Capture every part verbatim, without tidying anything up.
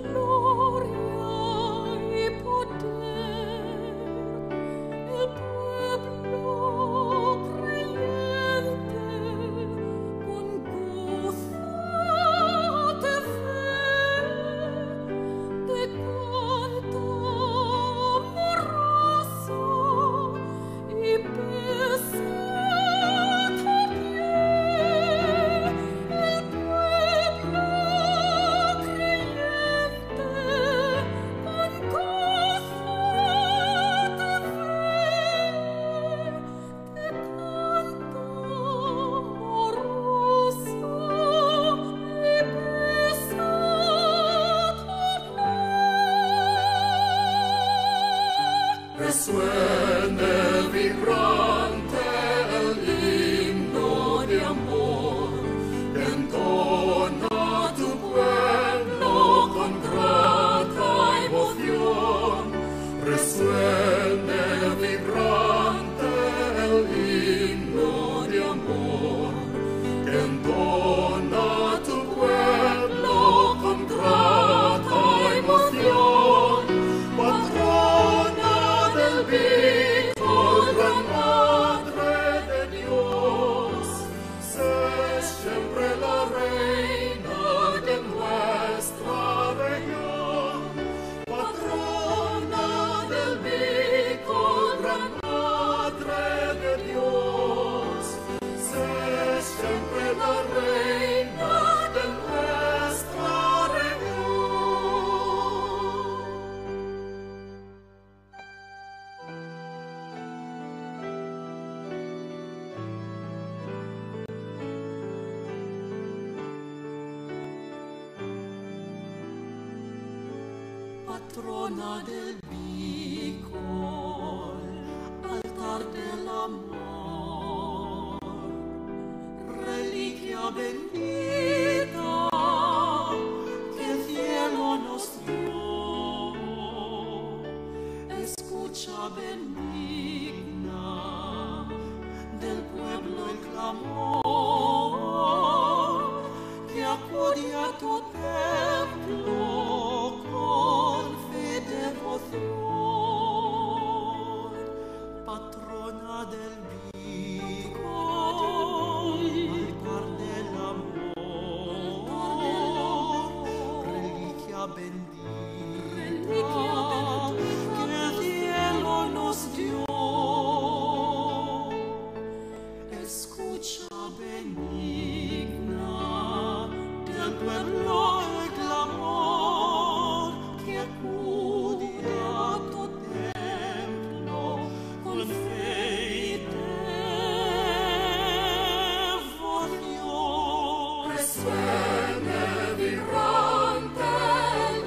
Gloria y poder, el pueblo creyente con gozo de fe te canta amoroso y besa tu pie. El pueblo creyente con gozo de fe te canta amoroso y besa tu pie. Resuene vibrante el himno de amor, que entona tu pueblo con grata emoción. Resuene vibrante el himno de amor, que entona tu pueblo con grata emoción. Patrona del Bicol, gran madre de Dios, sé siempre la reina de nuestra región. Patrona del Bicol, gran madre de Dios, sé siempre la reina de nuestra región. Patrona del Bicol, altar del amor, reliquia bendita que el cielo nos dio. Escucha, bendigna, del pueblo el clamor, que acude a tu templo con fe y devoción. Patrona del Bicol, altar del amor, reliquia bendita que el cielo nos dio. Escucha, bendigna, del pueblo el clamor, que acude a tu templo con fe y devoción. Resuene vibrante el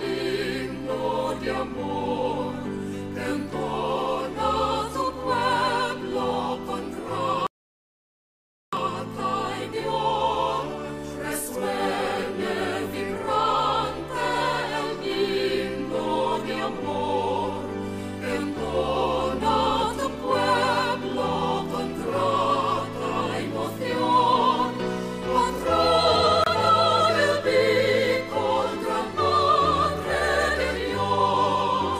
himno de amor, que entona tu pueblo con grata emoción. Resuene vibrante el himno de amor, que entona tu pueblo con grata emoción. Patrona del Bicol, gran madre de Dios,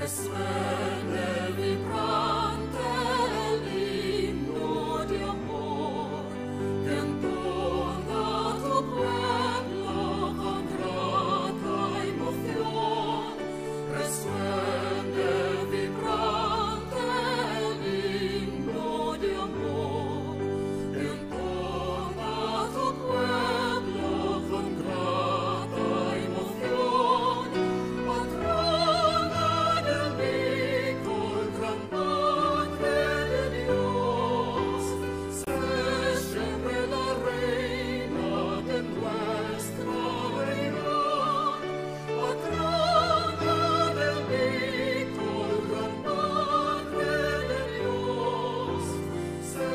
Suene vibrante el himno de amor, que entona tu pueblo con grata emoción. Resuene vibrante el himno de amor, que entona tu pueblo con grata emoción. Patrona del Bicol, gran Madre de Dios, sé siempre la reina de nuestra región. Patrona del Bicol, gran Madre de Dios, sé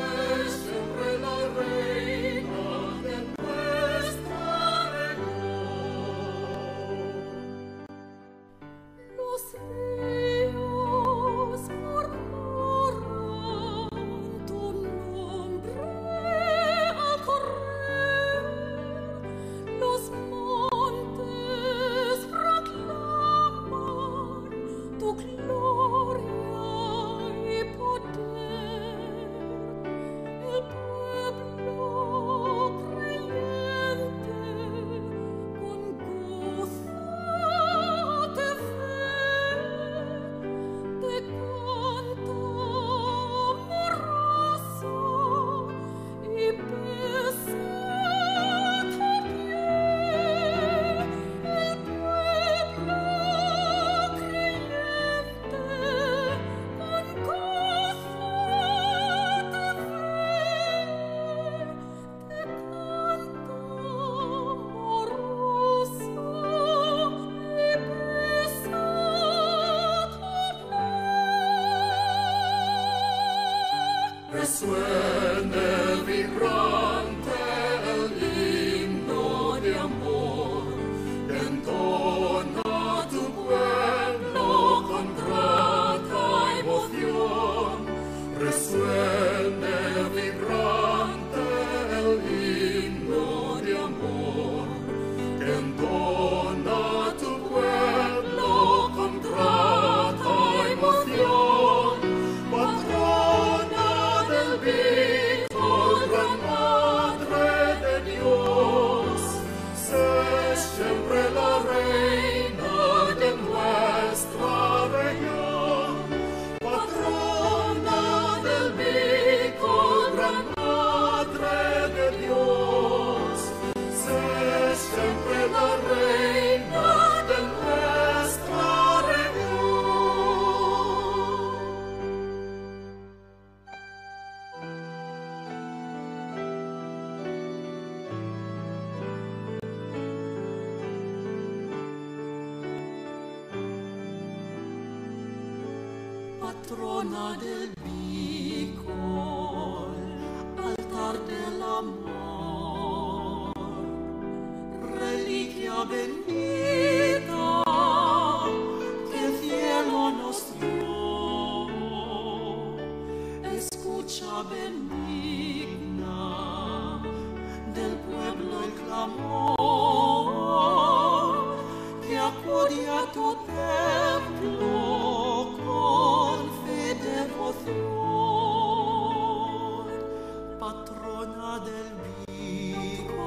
siempre la reina de nuestra región. Los ríos murmuran tu nombre al correr, los montes proclaman tu gloria y poder. El pueblo creyente con gozo te ve, te canta amoroso y besa tu pie. El pueblo creyente con gozo te ve, te canta amoroso y besa tu pie. Resuene vibrante el himno de amor, que entona tu pueblo con grata emoción. Resuene vibrante el himno de amor, que entona tu pueblo con grata emoción. Patrona del Bicol, gran Madre de Dios, sé siempre la reina de nuestra región. Patrona del Bicol, gran Madre de Dios, sé siempre la reina de nuestra región. Patrona del Bicol, altar del amor, reliquia bendita que el cielo nos dio. Escucha benigna del pueblo el clamor, que acude a tu templo con fe y devoción. Patrona del Bicol,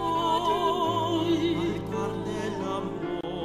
altar del amor,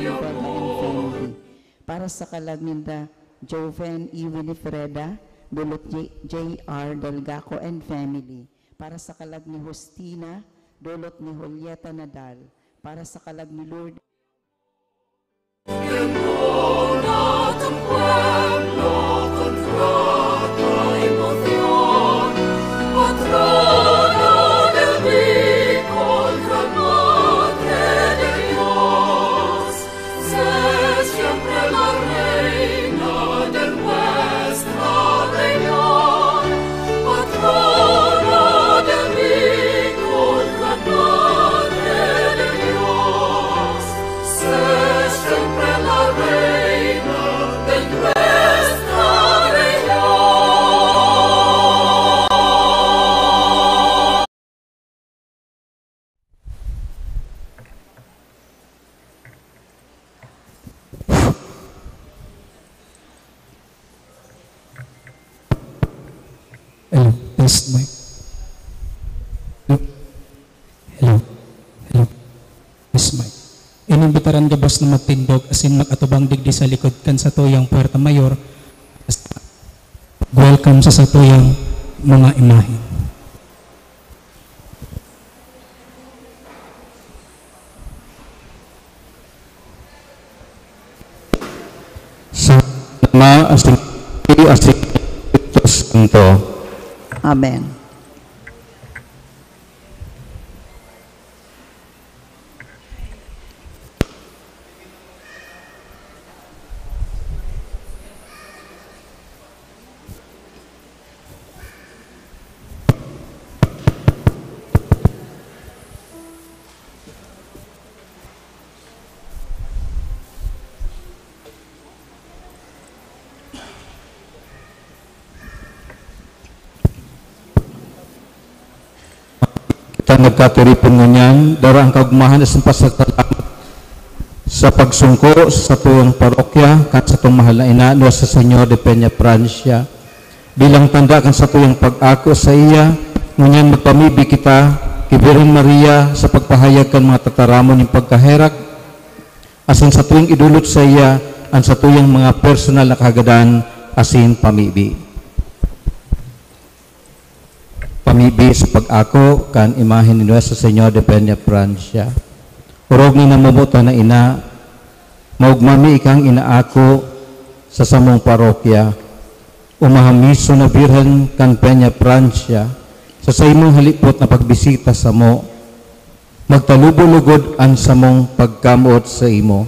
Delgaco and family. Para sa kalag ninda Joven E. Winifreda, Dulot J-, J R Delgaco and family. Para sa kalag ni Justina, Dulot ni Julieta Nadal. Para sa kalag ni Lourdes. Hello, test mic. Hello. Hello. Hello. Test mic. Inimbitaran gabos na magtindog asin mag-atubang digdi sa likod kan satuyang Puerta Mayor. Welcome sa satuyang mga imahen. Sa Ama, asin, asin, Espiritu Santo. Amen. Kita nagkatiripon ngunyan, dara ang kaogmahan asin pasasalamat sa pagsungko sa satuyang parokya kan satong mahal na ina, Nuestra Señora de Peña Francia. Bilang tanda kan satuyang pag-ako sa iya, ngunyan magpamibi kita ki Birhen Maria sa pagpahayag kan mga tataramon nin pagkaherak, asin satuyang idolot saiya an satuyang mga personal na kahagadan asin pamibi. Pamibi sa pag-ako kan imahen ni Nuestra Señora de Peña Francia. Orog nin namomotan na ina, maogma mi ikang inaako sa samong parokya. O Mahamison na Birhen kan Peña Francia, sa saimong halipot na pagbisita samo, magtalubo lugod an samong pagkamoot saimo.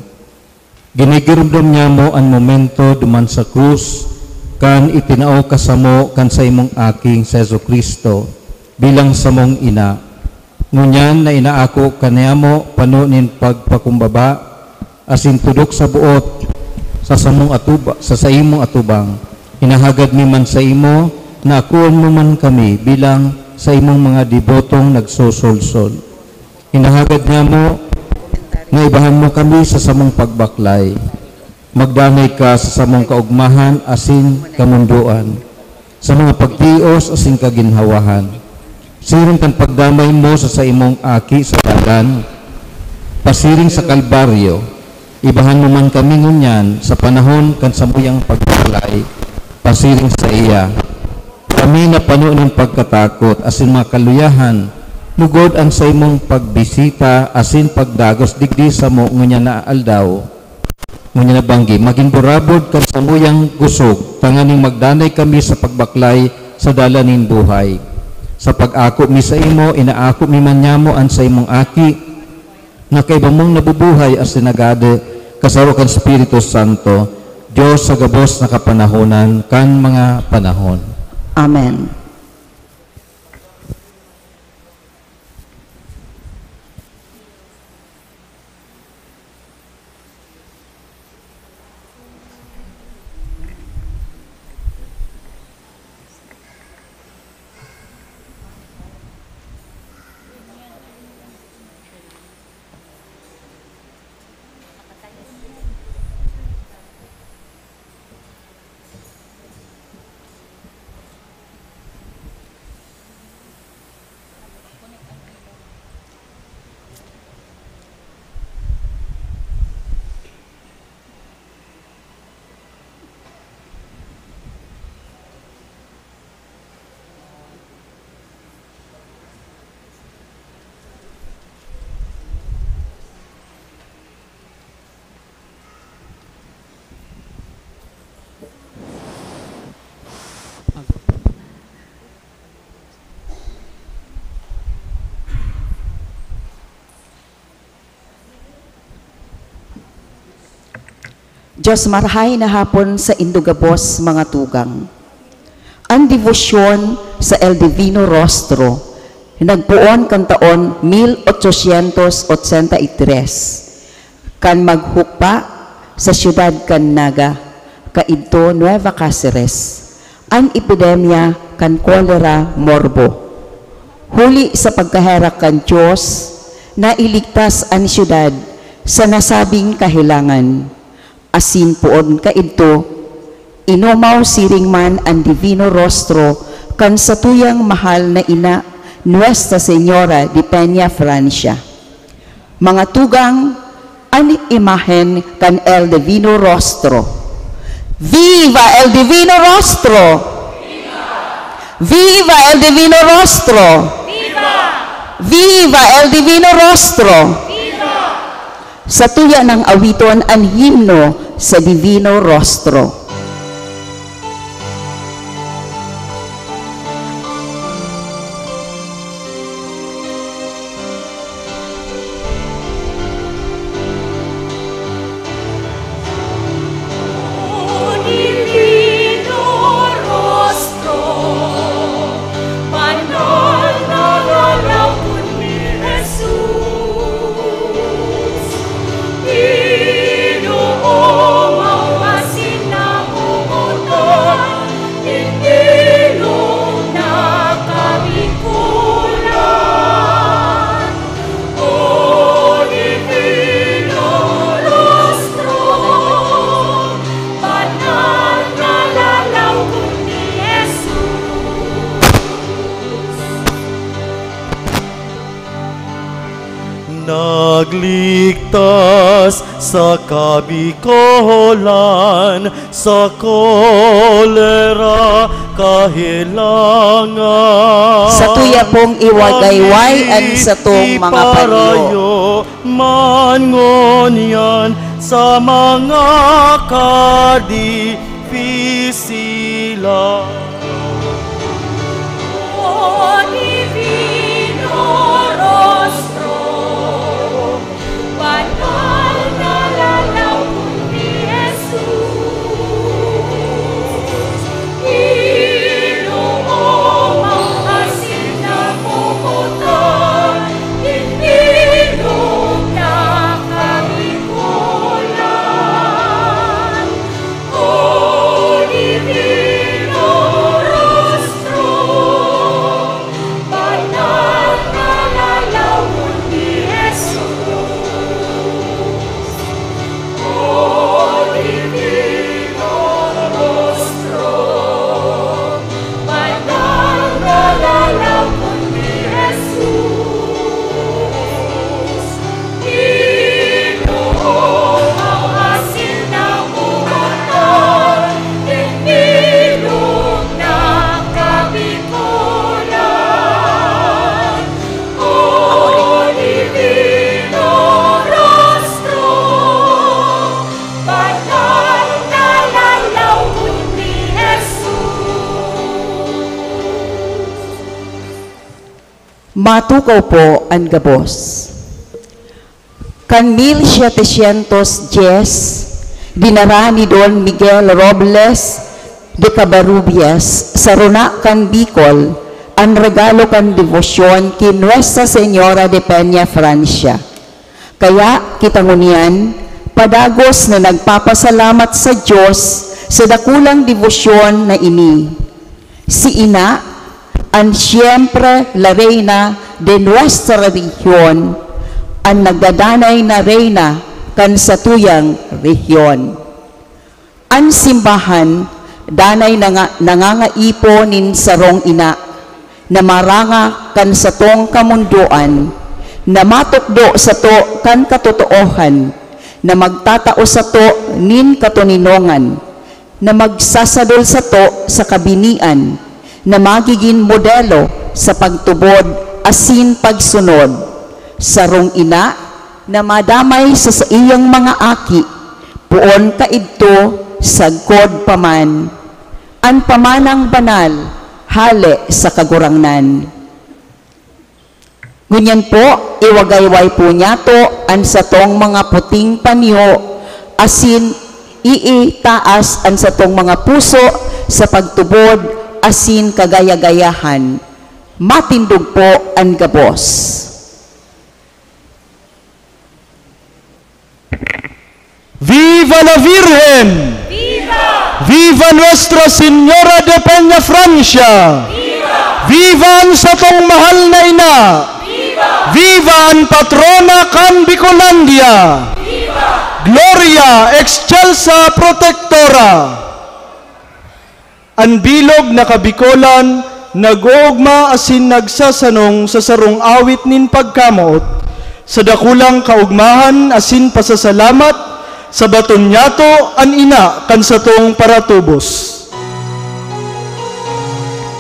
Ginigiromdom niamo an momento duman sa krus kan itinao ka samo kan saimong Aki, si Jesu-Cristo, bilang samong ina. Ngunyan na inaako ka niamo pano nin pagpakumbaba asin tudok sa boot sa samong atuba-, sa saimong atubang. Hinahagad mi man saimo na akoon mo man kami bilang saimong mga debotong nagsosolsol. Hinahagad niamo na ibahan mo kami sa samong pagbaklay. Magdanay ka sa samong kaogmahan asin kamondoan, sa mga pagtios asin kaginhawahan. Siring kan pagdamay mo sa saimong Aki sa dalan, pasiring sa Kalbaryo, ibahan mo man kami ngunyan sa panahon kan samuyang pagbaklay, pasiring saiya. Kami na pano nin pagkatakot asin mga kaluyahan, lugod an saimong pagbisita asin pagdagos digdi samo ngunyan na aldaw. Ngunyan na banggi, magin burabod kan samuyang gusog, tanganing magdanay kami sa pagbaklay sa dalan nin buhay. Sa pag-ako mi saimo, inaako mi man niamo an saimong Aki, na kaiba mong nabubuhay asin nagade, kasaro kan Espiritu Santo, Dios sa gabos na kapanahonan kan mga panahon. Amen. Diyos, marahay na hapon saindo gabos, mga tugang. An debosyon sa El Divino Rostro nagpoon kan taon mil ochocientos ochenta y tres, kan maghukpa sa siyudad kan Naga, kaidto Nueva Caceres, an epidemya kan kolera morbo. Huli sa pagkaherak kan Diyos, nailigtas an siyudad sa nasabing kahelangan. Asin poon kaidto, inomaw siring man an Divino Rostro kan satuyang mahal na ina, Nuestra Señora de Peña Francia. Mga tugang, an imahen kan El Divino Rostro. Viva El Divino Rostro! Viva El Divino Rostro! Viva! Viva El Divino Rostro! Viva! Satuya nang awiton an himno sa Divino Rostro. Nagligtas sa kabikolan, sa kolera kahelangan. Satuya pong iwagayway an satong mga panyo. Man ngunyan sa mga kadifisilan. O Divino Rostro, banal na lalaw ni Jesus. Matukaw po an gabos. Kan mil setecientos diez, dinara ni Don Miguel Robles de Covarrubias, sa rona kan Bicol, an regalo kan debosyon ki Nuestra Señora de Peña Francia. Kaya, kita ngunyan, padagos na nagpapasalamat sa Diyos sa dakulang debosyon na ini. Si Ina, an siempre la reina de nuestra rehiyon, an nagdadanay na reyna kan satuyang rehiyon. An simbahan danay nanga-, nangangaipo nin sarong ina na maranga kan satong kamondoan, na matukdo sato kan katotoohan, na magtatao sato nin katoninongan, na magsasadol sato sa kabinian, na magigin modelo sa pagtubod asin pagsunod. Sarong ina na madamay sa saiyang mga aki, poon kaidto sagkod pa man. An pamanang banal hale sa Kagurangnan. Ngunyan po, iwagayway po niyato an satong mga puting panyo asin Iitaas an satong mga puso sa pagtubod asin kagaya-gayahan. Matindog po an gabos. Viva la Virgen! Viva! Viva Nuestra Señora de Peña Francia! Viva! Viva an satong mahal na ina! Viva! Viva an patrona kan Bicolandia! Viva! Gloria Excelsa Protectora! An bilog na Kabikolan nag-oogma asin nagsasanong sa sarong awit nin pagkamoot, sa dakulang kaogmahan asin pasasalamat, sabaton niyato an ina kan satong paratubos.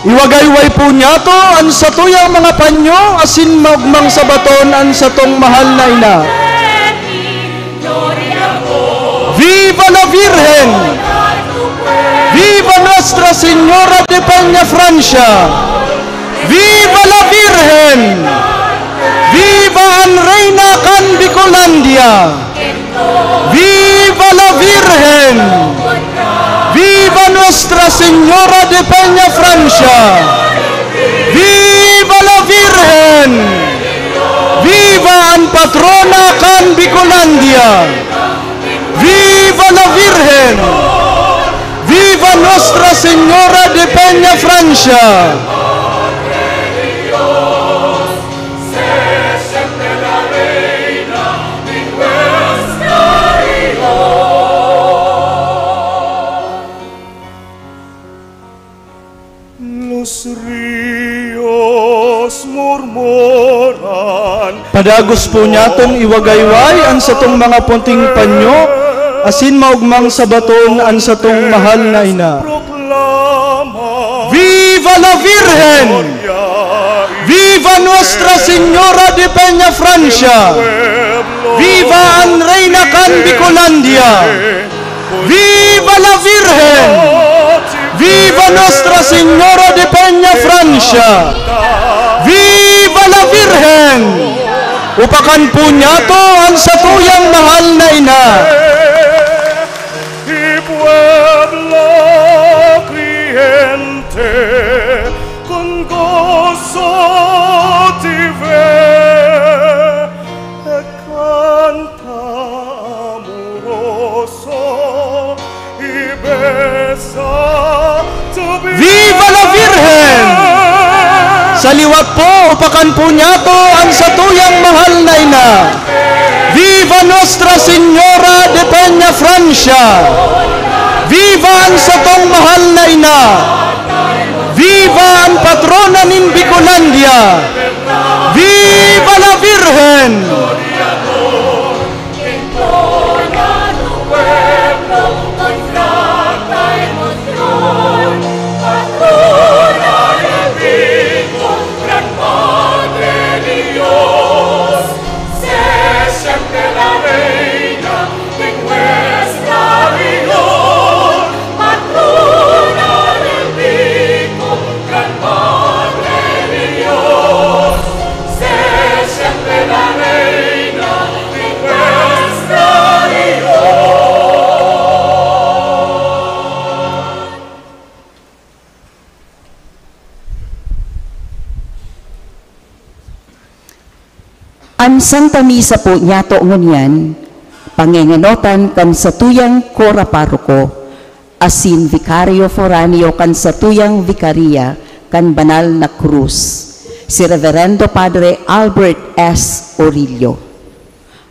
Iwagayway po niyato an satuyang mga panyo asin maogmang sabaton an satong mahal na ina. Viva la Virgen! Viva Nuestra Señora de Peña Francia! Viva la Virgen! Viva an Reyna kan Bicolandia! Viva la Virgen! Viva Nuestra Señora de Peña Francia! Viva la Virgen! Viva an patrona kan Bicolandia! Viva la Virgen! Viva Nuestra Señora de Peña Francia! Los ríos murmuran. Padagos po niyatong iwagayway an satong mga puting panyo asin maogmang sabaton an satong mahal na ina. Viva la Virgen! Viva Nuestra Señora de Peña Francia! Viva an Reyna kan Bicolandia! Viva la Virgen! Viva Nuestra Señora de Peña Francia! Viva la Virgen! Upakan po niyato an satuyang mahal na ina. Y pueblo creyente con gozo te ve, canta amoroso y besa tu Viva la Virgen! Sa liwat po, upakan po niyato an satuyang mahal na ina. Viva Nuestra Señora de Peña Francia! Viva an satong mahal na ina! Viva an patrona nin Bicolandia! Viva la Virgen! An Santa Misa po niyato ngunyan, pangengenotan kan satuyang kora paroko asin vikaryo foráneo kan satuyang Vikaria kan Banal na Krus, si Reverendo Padre Albert S. Orillo.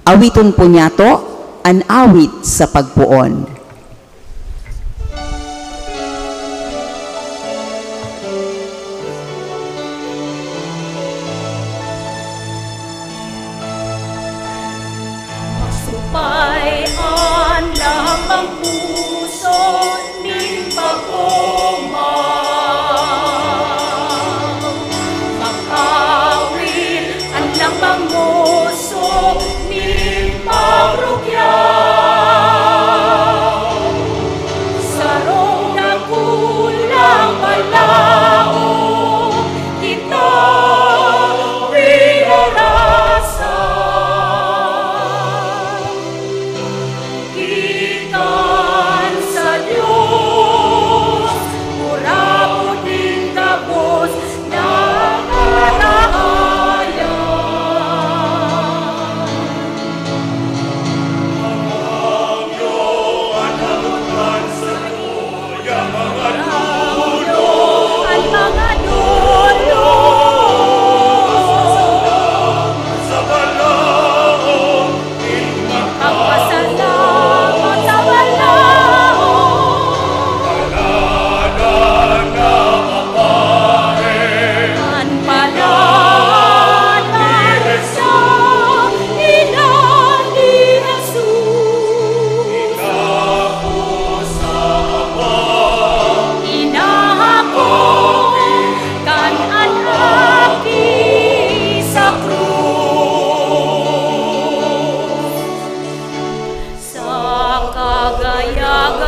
Awiton po niyato an awit sa pagpoon. Masupay an lambang puso nin pagomang. Mag-awit an lambang moso nin pagrukyaw. Sarong dakulang balaog kita winarasan. Kita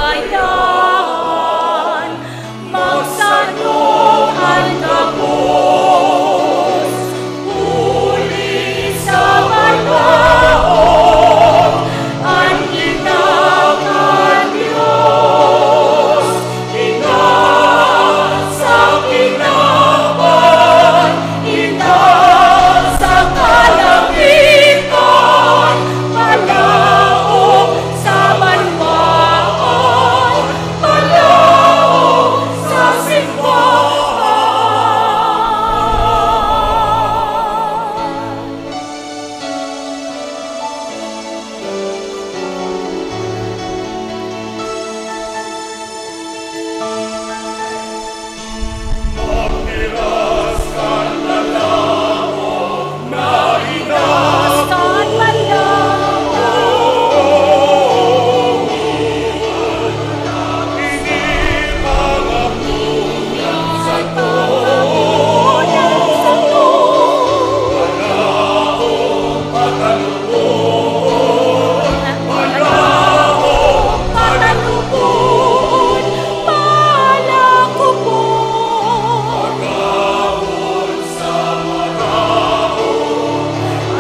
Ayan, magsano an gabos, huli sa balaog, an ina kan Dios, ina sa kinaban, ina sa kalangitan, balaog sa banwaan, balaog sa simbahan.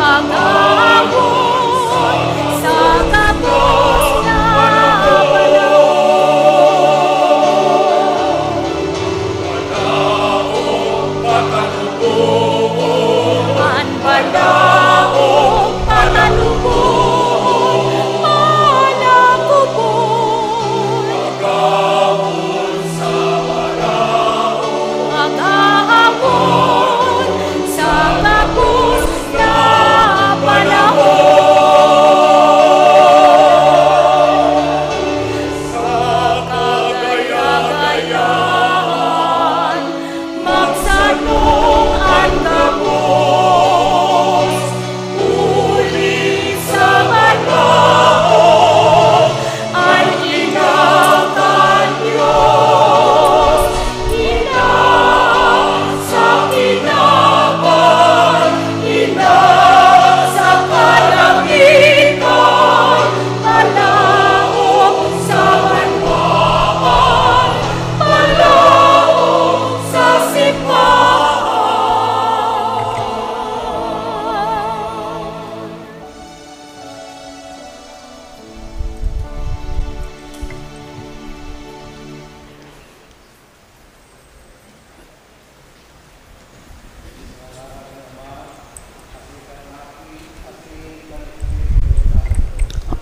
Agawon sa gabos na panahon. An balaog patalubohon, palakupon. Agawon sa gabos na panahon. Sa kagaya-gayaan, magsanong an gabos, huli sa balaog, an ina kan Dios, ina sa kinaban, ina sa kalangitan, balaog sa banwaan, balaog sa simbahan.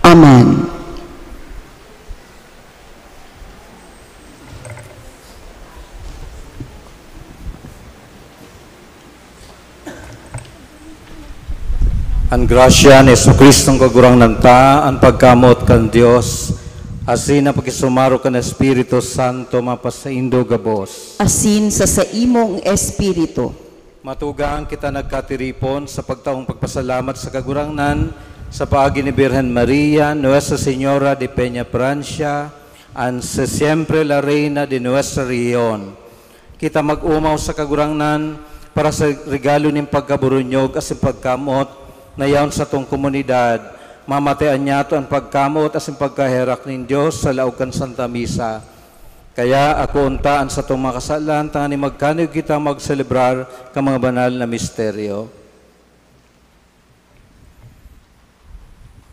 Amen. An grasya ni Jesu-Cristong Kagurangnan ta, an pagkamoot kan Dios, asin an pakisumaro kan Espiritu Santo mapasaindo gabos. Asin sa saimong espiritu. Matugang kita nagkatiripon sa pagtaong pagpasalamat sa Kagurangnan sa paagi ni Birhen Maria, Nuestra Señora de Peña Francia, an si siempre la Reina de nuestra rehiyon. Kita mag-omaw sa Kagurangnan para sa regalo nin pagkaburunyog asin pagkamoot na yaon satong komunidad. Mamatian niyato an pagkamoot asin pagkaherak nin Dios sa laog kan Santa Misa. Kaya akoon ta an satong mga kasalan, tanganing magkaniyo kita magselebrar kan mga banal na misteryo.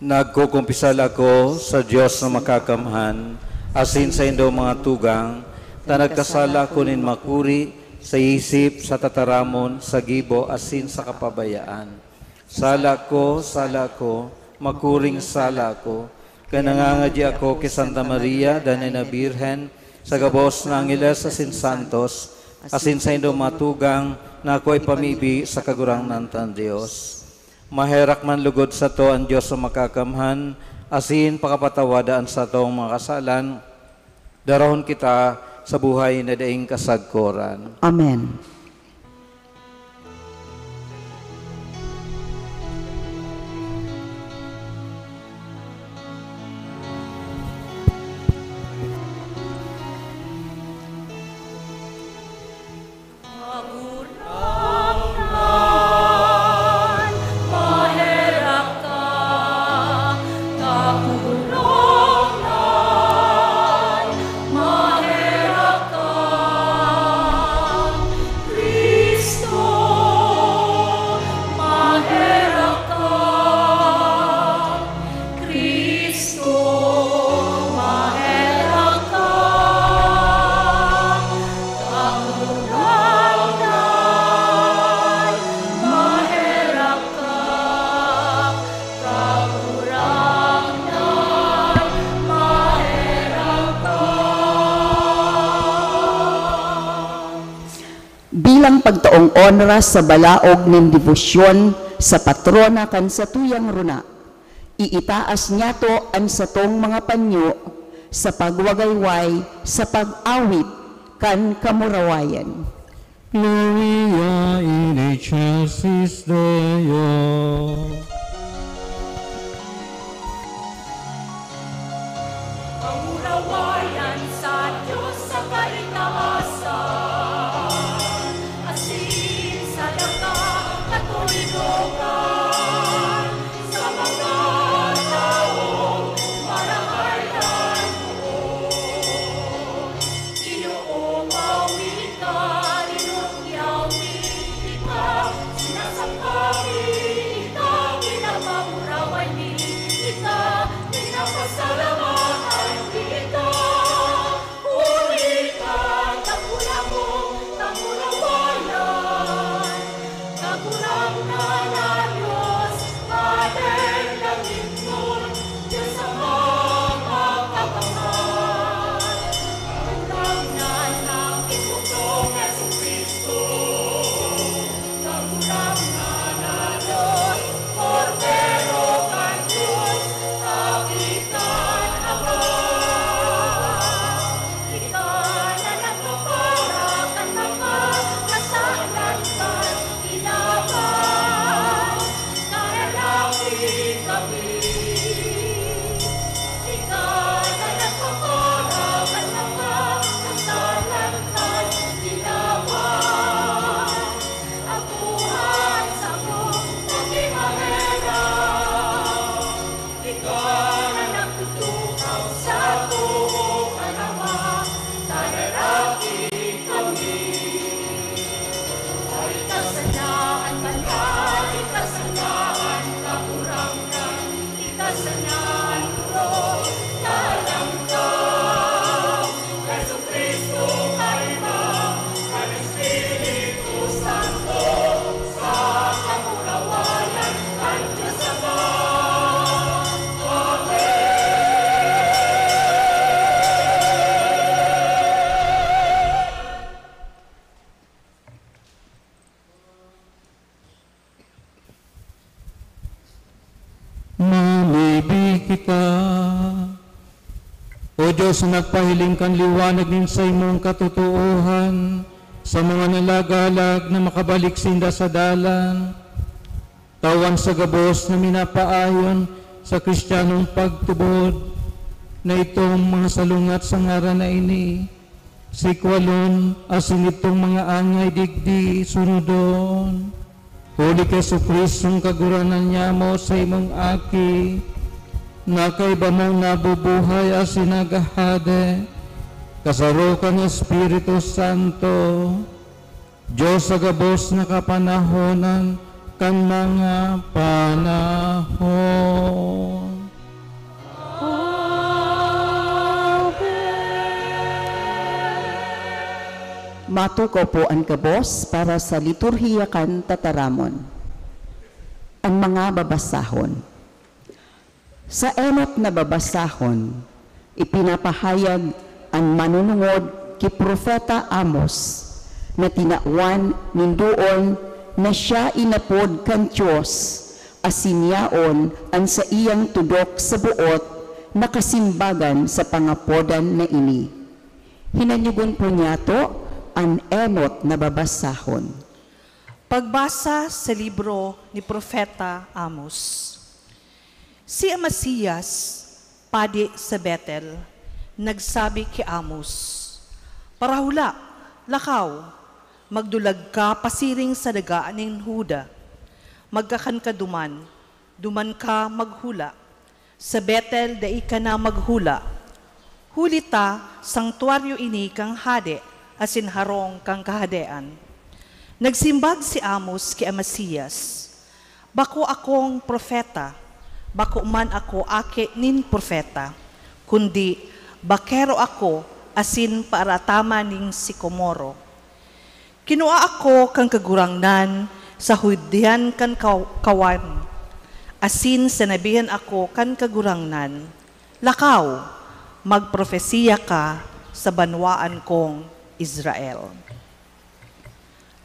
Nagkukumpisal ako sa Dios na makakamhan, asin saindo mga tugang, ta nagkasala ako nin makuri, sa isip, sa tataramon, sa gibo, asin sa kapabayaan. Sala ko, sala ko, makuring sala ko, kaya nangangadyi ako ki Santa Maria, danay na Birhen, sa gabos na angeles asin santos, asin saindo mga tugang, na ako ipamibi sa Kagurangnan tang Dios. Maherak man lugod sato an Dios na makakamhan, asin pakapatawada an satong mga kasalan, darahon kita sa buhay na daing kasagkoran. Amen. Kagurangnan, maherak ka, Kagurangnan, Pagtaong oras sa balaog nin debosyon sa patrona kan satuyang runa, iitaas niyato an satong mga panyo sa pagwagayway sa pag-awit kan kamurawayan. Gloria in excelsis Deo. Kamurawayan sa Dios sa kaitaasan, asin sa daga katoninongan, sa mga tawong marahay an poon. Ginoo, mawi ka, rinot yawi ika, sinasamba mi ika, pinapamuraway mi ika, pinapasalamatan mi ika. Huli ka, dakula mong kamurawayan. Kagurangnan na Dios, Pader langitnon, Dios Ama makabanal. Kagurangnan na Kiputong Jesu-Cristo, Kagurangnan na Dios, Kordero kan Dios, Aki kan Ama. Ika na nagpapara kan mga kasalan kan kinaban, nararapi kami. Ika na nagpapara kan mga kasalan kan kinaban, akohan sa mong pagkimaheran. Ika na nagtutukaw sa too kan Ama, nararapi kami. Ika sana an banal, ika sana an Kagurangnan, ika sana an orog na langgam. Jesu-Cristo, Kaiba kan Espiritu Santo, sa kamurawayan kan Dios Ama. Amen. Mamibi kita. O Dios, na nagpahiling kan liwanag nin saimong katotoohan sa mga nalagalag na makabalik sinda sa dalan, tawan sa gabos na minapaayon sa Kristiyanong pagtubod na itong mga salungat sa ngaran na ini, sikwalon asin itong mga angay digdi sunodon. Huli ki Jesu-Cristong Kagurangnan nyamo, saimong Aki, na kaiba mong nabubuhay asin naghahade, kasaro kan Espiritu Santo, Dios sa gabos na kapanahonan kan mga panahon. Matukaw po an gabos para sa liturhiya kan tataramon. An mga babasahon. Sa enot na babasahon, ipinapahayag an manunungod ki Propeta Amos na tinawan nindoon na siya inapod kan Dios asin yaon an saiyang tudok sa boot na kasimbagan sa pangapodan na ini. Hinanyogon po niyato an enot na babasahon. Pagbasa sa libro ni Propeta Amos. Si Amasias, padi sa Betel, nagsabi ki Amos, "Parahula, lakaw, magdulag ka pasiring sa daga nin Juda. Magkakan ka duman, duman ka maghula. Sa Betel dai ka na maghula, huli ta sangtuaryo ini kan hade asin harong kan kahadean." Nagsimbag si Amos ki Amasias, "Bako akong propeta, bako man ako aki nin propeta, kundi bakero ako asin paarataman nin sikomoro. Kinua ako kan Kagurangnan sa hudian kan kaw-, kawan, asin sinabihan ako kan Kagurangnan, 'Lakaw, magprofesiya ka sa banwaan kong Israel.'"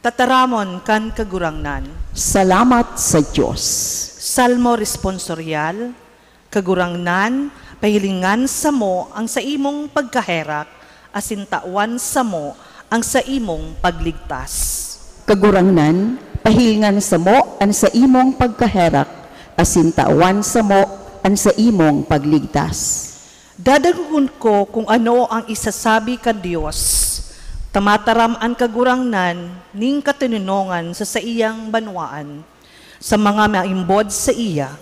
Tataramon kan Kagurangnan. Salamat sa Dios. Salmo Responsorial. Kagurangnan, pahilingan samo an saimong pagkaherak, asin tawan samo an saimong pagligtas. Kagurangnan, pahilingan samo an saimong pagkaherak, asin tawan samo an saimong pagligtas. Dadangogon ko kun ano an isasabi kan Dios. Tumataram an Kagurangnan nin katoninongan sa saiyang banwaan, sa mga maimbod saiya.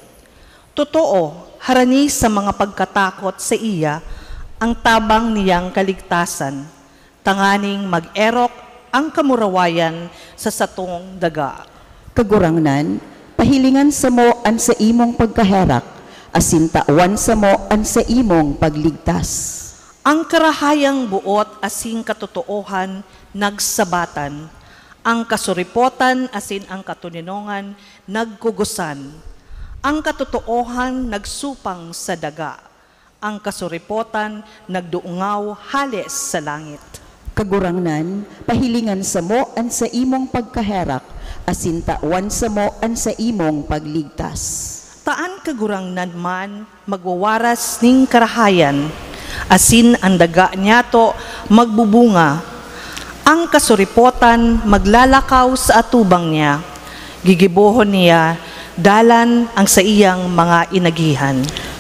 Totoo, harani sa mga pagkatakot saiya an tabang niyang kaligtasan, tanganing mag-erok an kamurawayan sa satong daga. Kagurangnan, pahilingan samo an saimong pagkaherak, asin tawan samo an saimong pagligtas. An karahayang boot asin katotoohan nagsabatan, an kasuripotan asin an katoninongan nagkugosan. An katotoohan nagsupang sa daga, an kasuripotan nagdungaw hale sa langit. Kagurangnan, pahilingan samo an saimong pagkaherak, asin tawan samo an saimong pagligtas. Ta an Kagurangnan man magwawaras nin karahayan, asin an daga niyato magbubunga. An kasuripotan maglalakaw sa atubang niya, gigibohon niya dalan an saiyang mga inagihan.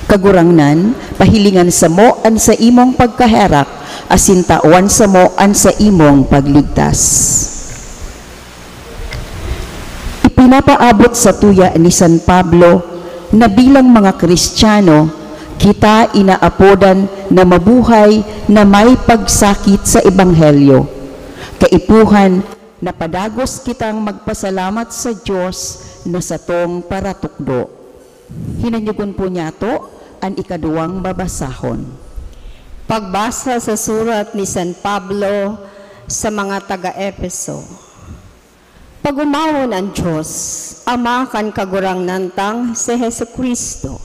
Kagurangnan, pahilingan samo an saimong pagkaherak, asin tawan samo an saimong pagligtas. Ipinapaabot satuya ni San Pablo na bilang mga Kristiyano, kita inaapodan na mabuhay na may pagsakit sa Ebanghelyo. Kaipuhan, napadagos kitang magpasalamat sa Dios na satong paratukdo. Hinanyogon po niyato an ikaduwang babasahon. Pagbasa sa surat ni San Pablo sa mga taga-Efeso. Pag-omawon an Dios, Ama kan Kagurangnan tang si Jesu-Cristo.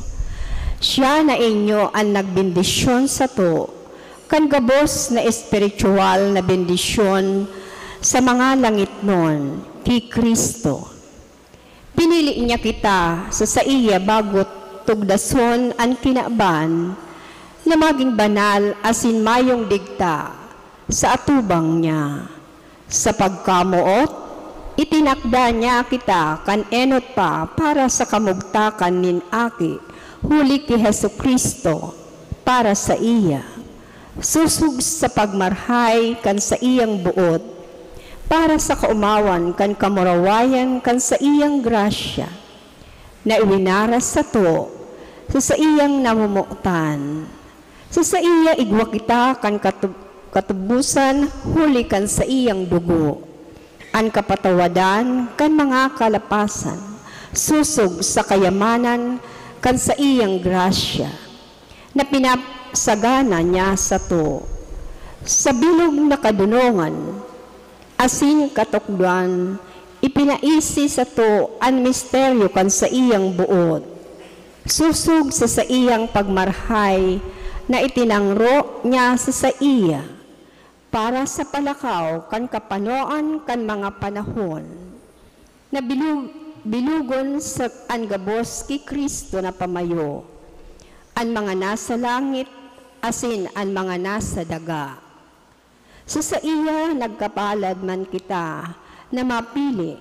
Siya na inyo an nagbendisyon sato kan gabos na espiritual na bendisyon sa mga langitnon ki Cristo. Pinili niya kita sa saiya bago tugdason an kinaban, na magin banal asin mayong digta sa atubang niya. Sa pagkamoot, itinakda niya kita kan enot pa para sa kamugtakan nin Aki, huli ki Jesu-Cristo, para saiya, sosog sa pagmarhay kan saiyang boot, para sa kaomawan kan kamurawayan kan saiyang grasya, na iwinaras sato sa saiyang namomotan. Sa saiya igwa kita kan katub-, katubosan huli kan saiyang dugo, an kapatawadan kan mga kalapasan, sosog sa kayamanan kan saiyang grasya, na pinasagana niya sato. Sa bilog na kadonongan asin katukdoan, ipinaisi sato an misteryo kan saiyang boot, sosog sa saiyang pagmarhay na itinangro niya sa saiya, para sa palakaw kan kapanoan kan mga panahon, na bilog-, bilogon sa an gabos ki Cristo na pamayo, an mga nasa langit asin an mga nasa daga. Sa saiya nagkapalad man kita na mapili,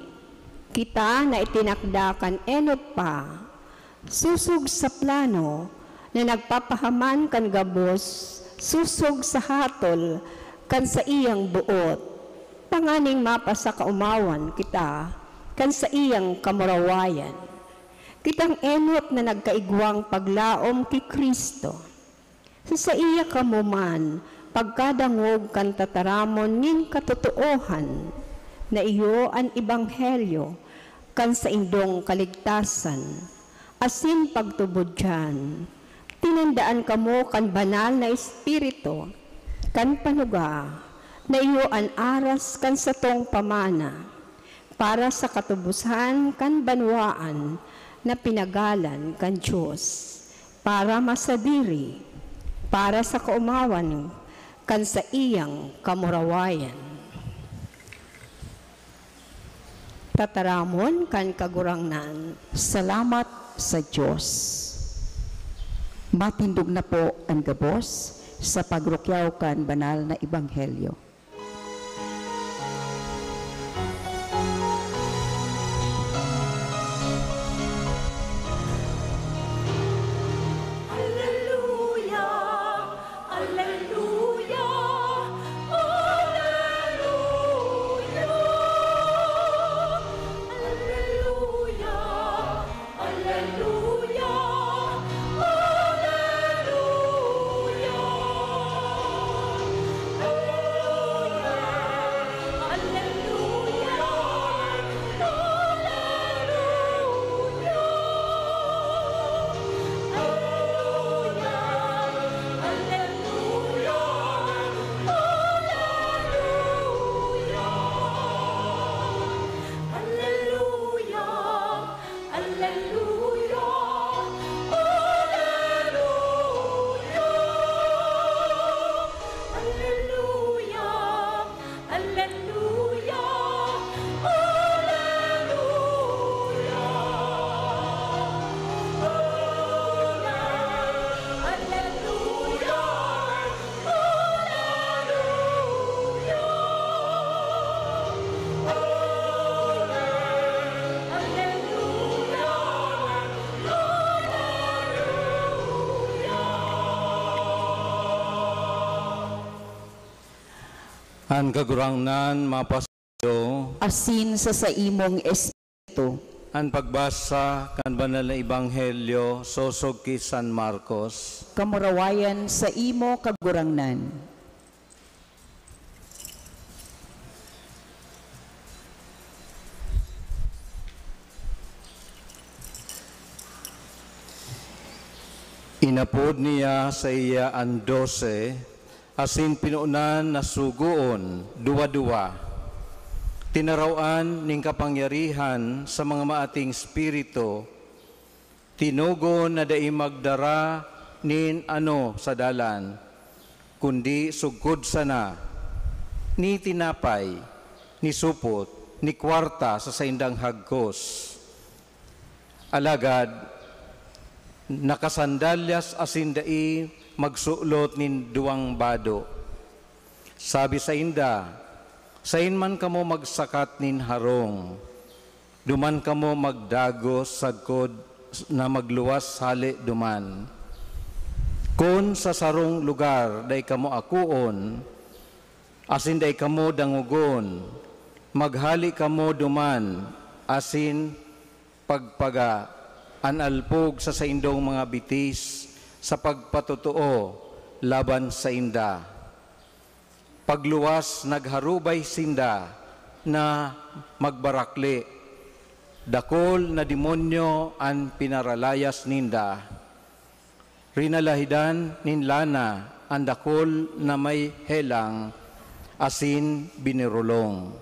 kita na itinakda kan enot pa, sosog sa plano na nagpapahaman kan gabos, sosog sa hatol kan saiyang boot, tanganing mapasakaomawan kita kan saiyang kamurawayan. Kitang enot na nagkaigwang paglaom ki Cristo. Sa saiya kamo man pagkadangog kan tataramon nin katotoohan, na iyo an ebanghelyo kan saindong kaligtasan, asin pagtubod diyan, tinandaan kamo kan Banal na Espiritu kan panuga, na iyo an aras kan satong pamana, para sa katubosan kan banwaan na pinagalan kan Dios, para masadiri, para sa kaomawan kan saiyang kamurawayan. Tataramon kan Kagurangnan. Salamat sa Dios. Matindog na po an gabos sa pagrukyaw kan banal na ebanghelyo. Aleluya! Aleluya! Aleluya! Aleluya! Aleluya! Aleluya! Aleluya! Aleluya! Aleluya! Aleluya! Aleluya! Aleluya! Aleluya! Aleluya! Aleluya! An Kagurangnan mapasaindo. Asin sa saimong espiritu. An pagbasa kan Banal na Ebanghelyo sosog ki San Marcos. Kamurawayan saimo, Kagurangnan. Inapod niya saiya an dose, asin pinonan na sugoon duwa-duwa. Tinaraw-an nin kapangyarihan sa mga maating espiritu, tinugon na dai magdara nin ano sa dalan, kundi sugkod sana, ni tinapay, ni supot, ni kwarta sa saindang hagkos. Alagad nakasandalyas asin dai magsulot nin duwang bado. Sabi sainda, "Saen man kamo magsakat nin harong, duman kamo magdagos sagkod na magluwas hale duman. Kun sa sarong lugar dai kamo akoon, asin dai kamo dangogon, maghale kamo duman asin pagpaga an alpog sa saindong mga bitis sa pagpatotoo laban sainda." Pagluwas, nagharubay sinda na magbarakle. Dakul na demonyo an pinaralayas ninda. Rinalahidan nin lana an dakul na may helang asin binirolong.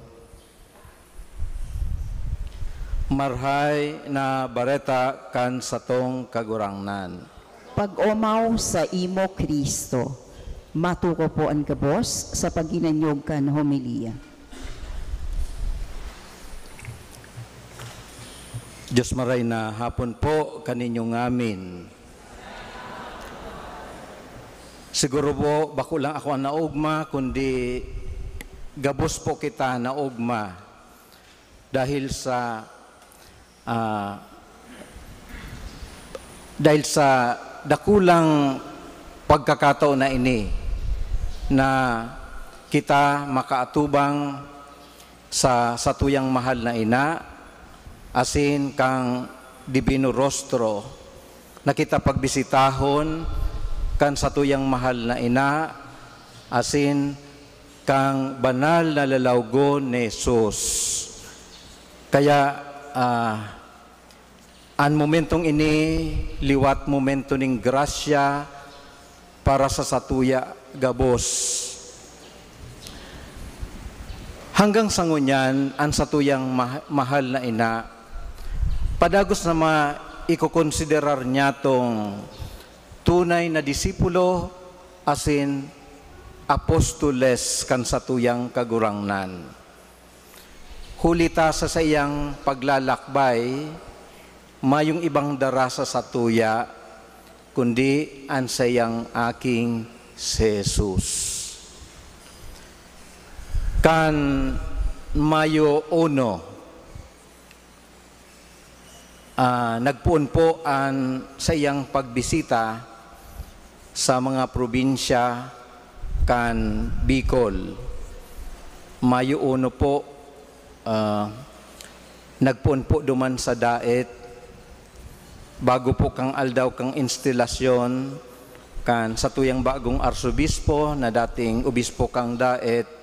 Marahay na Bareta kan satong Kagurangnan. Pag-omaw saimo, Cristo. Matukaw po an gabos sa paghinanyog kan homilya. Diyos maray na hapon po kaninyo ngamin. Siguro po, bako lang ako an naogma, kundi gabos po kita naogma. Dahil sa, ah, dahil sa dakulang pagkakataon na ini na kita makaatubang sa satuyang mahal na ina, asin kan Divino Rostro, na kita pagbisitahon kan satuyang mahal na ina, asin kan banal na lalawgon ni Jesus. Kaya, ah, an momentong ini, liwat momento nin grasya para sa satuya gabos. Hanggang sa ngunyan, an satuyang mah-, mahal na ina, padagos na maikokonsiderar niyatong tunay na disipulo asin apostoles kan satuyang Kagurangnan. Huli ta sa saiyang paglalakbay, mayong ibang dara sa satuya, kundi an saiyang aking si Jesus. Kan Mayo uno, ah, nagpoon po an saiyang pagbisita sa mga probinsya kan Bicol. Mayo uno po, ah, nagpoon po duman sa Daet. Bago po kan aldaw kan instilasyon kan satuyang bagong arsobispo na dating obispo kan Daet,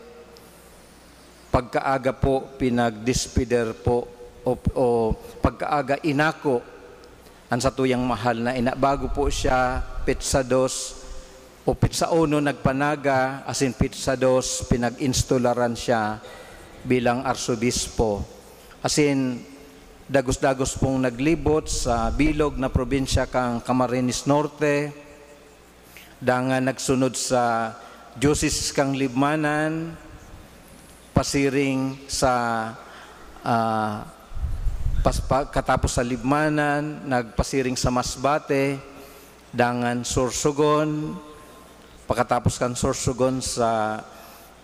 pagkaaga po pinagdespidir po o, o pagkaaga inako an satuyang mahal na ina. Bago po siya petsa dos o petsa uno nagpanaga, asin petsa dos pinag-instalaran siya bilang arsobispo. Asin dagos-dagos pong naglibot sa bilog na probinsya kan Camarines Norte, dangan nagsunod sa diocese kan Libmanan, pasiring sa, ah, pas-, pa-, katapos sa Libmanan, nagpasiring sa Masbate, dangan Sorsogon, pakatapos kan Sorsogon sa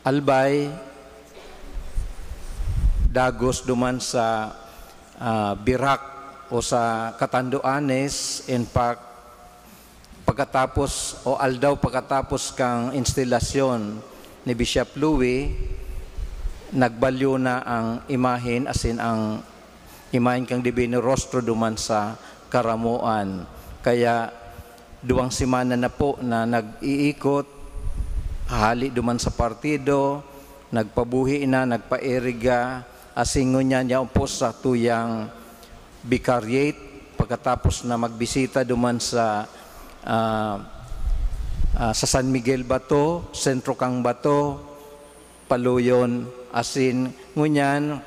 Albay, dagos duman sa, ah, Virac o sa Catanduanes. In fact, pagkatapos o aldaw pagkatapos kan instilasyon ni Bishop Louis, nagbalyo na ang imahen asin ang imahen kan Divino Rostro duman sa karamoan. Kaya duwang semana na po na nag-iikot, hali duman sa partido, nagpabuhi na, nagpairiga, asin ngunyan yaon po sa tuyang vicariate, pagkatapos na magbisita duman sa, ah, ah, sa San Miguel Bato, Sentro kan Bato, Paloyon, asin ngunyan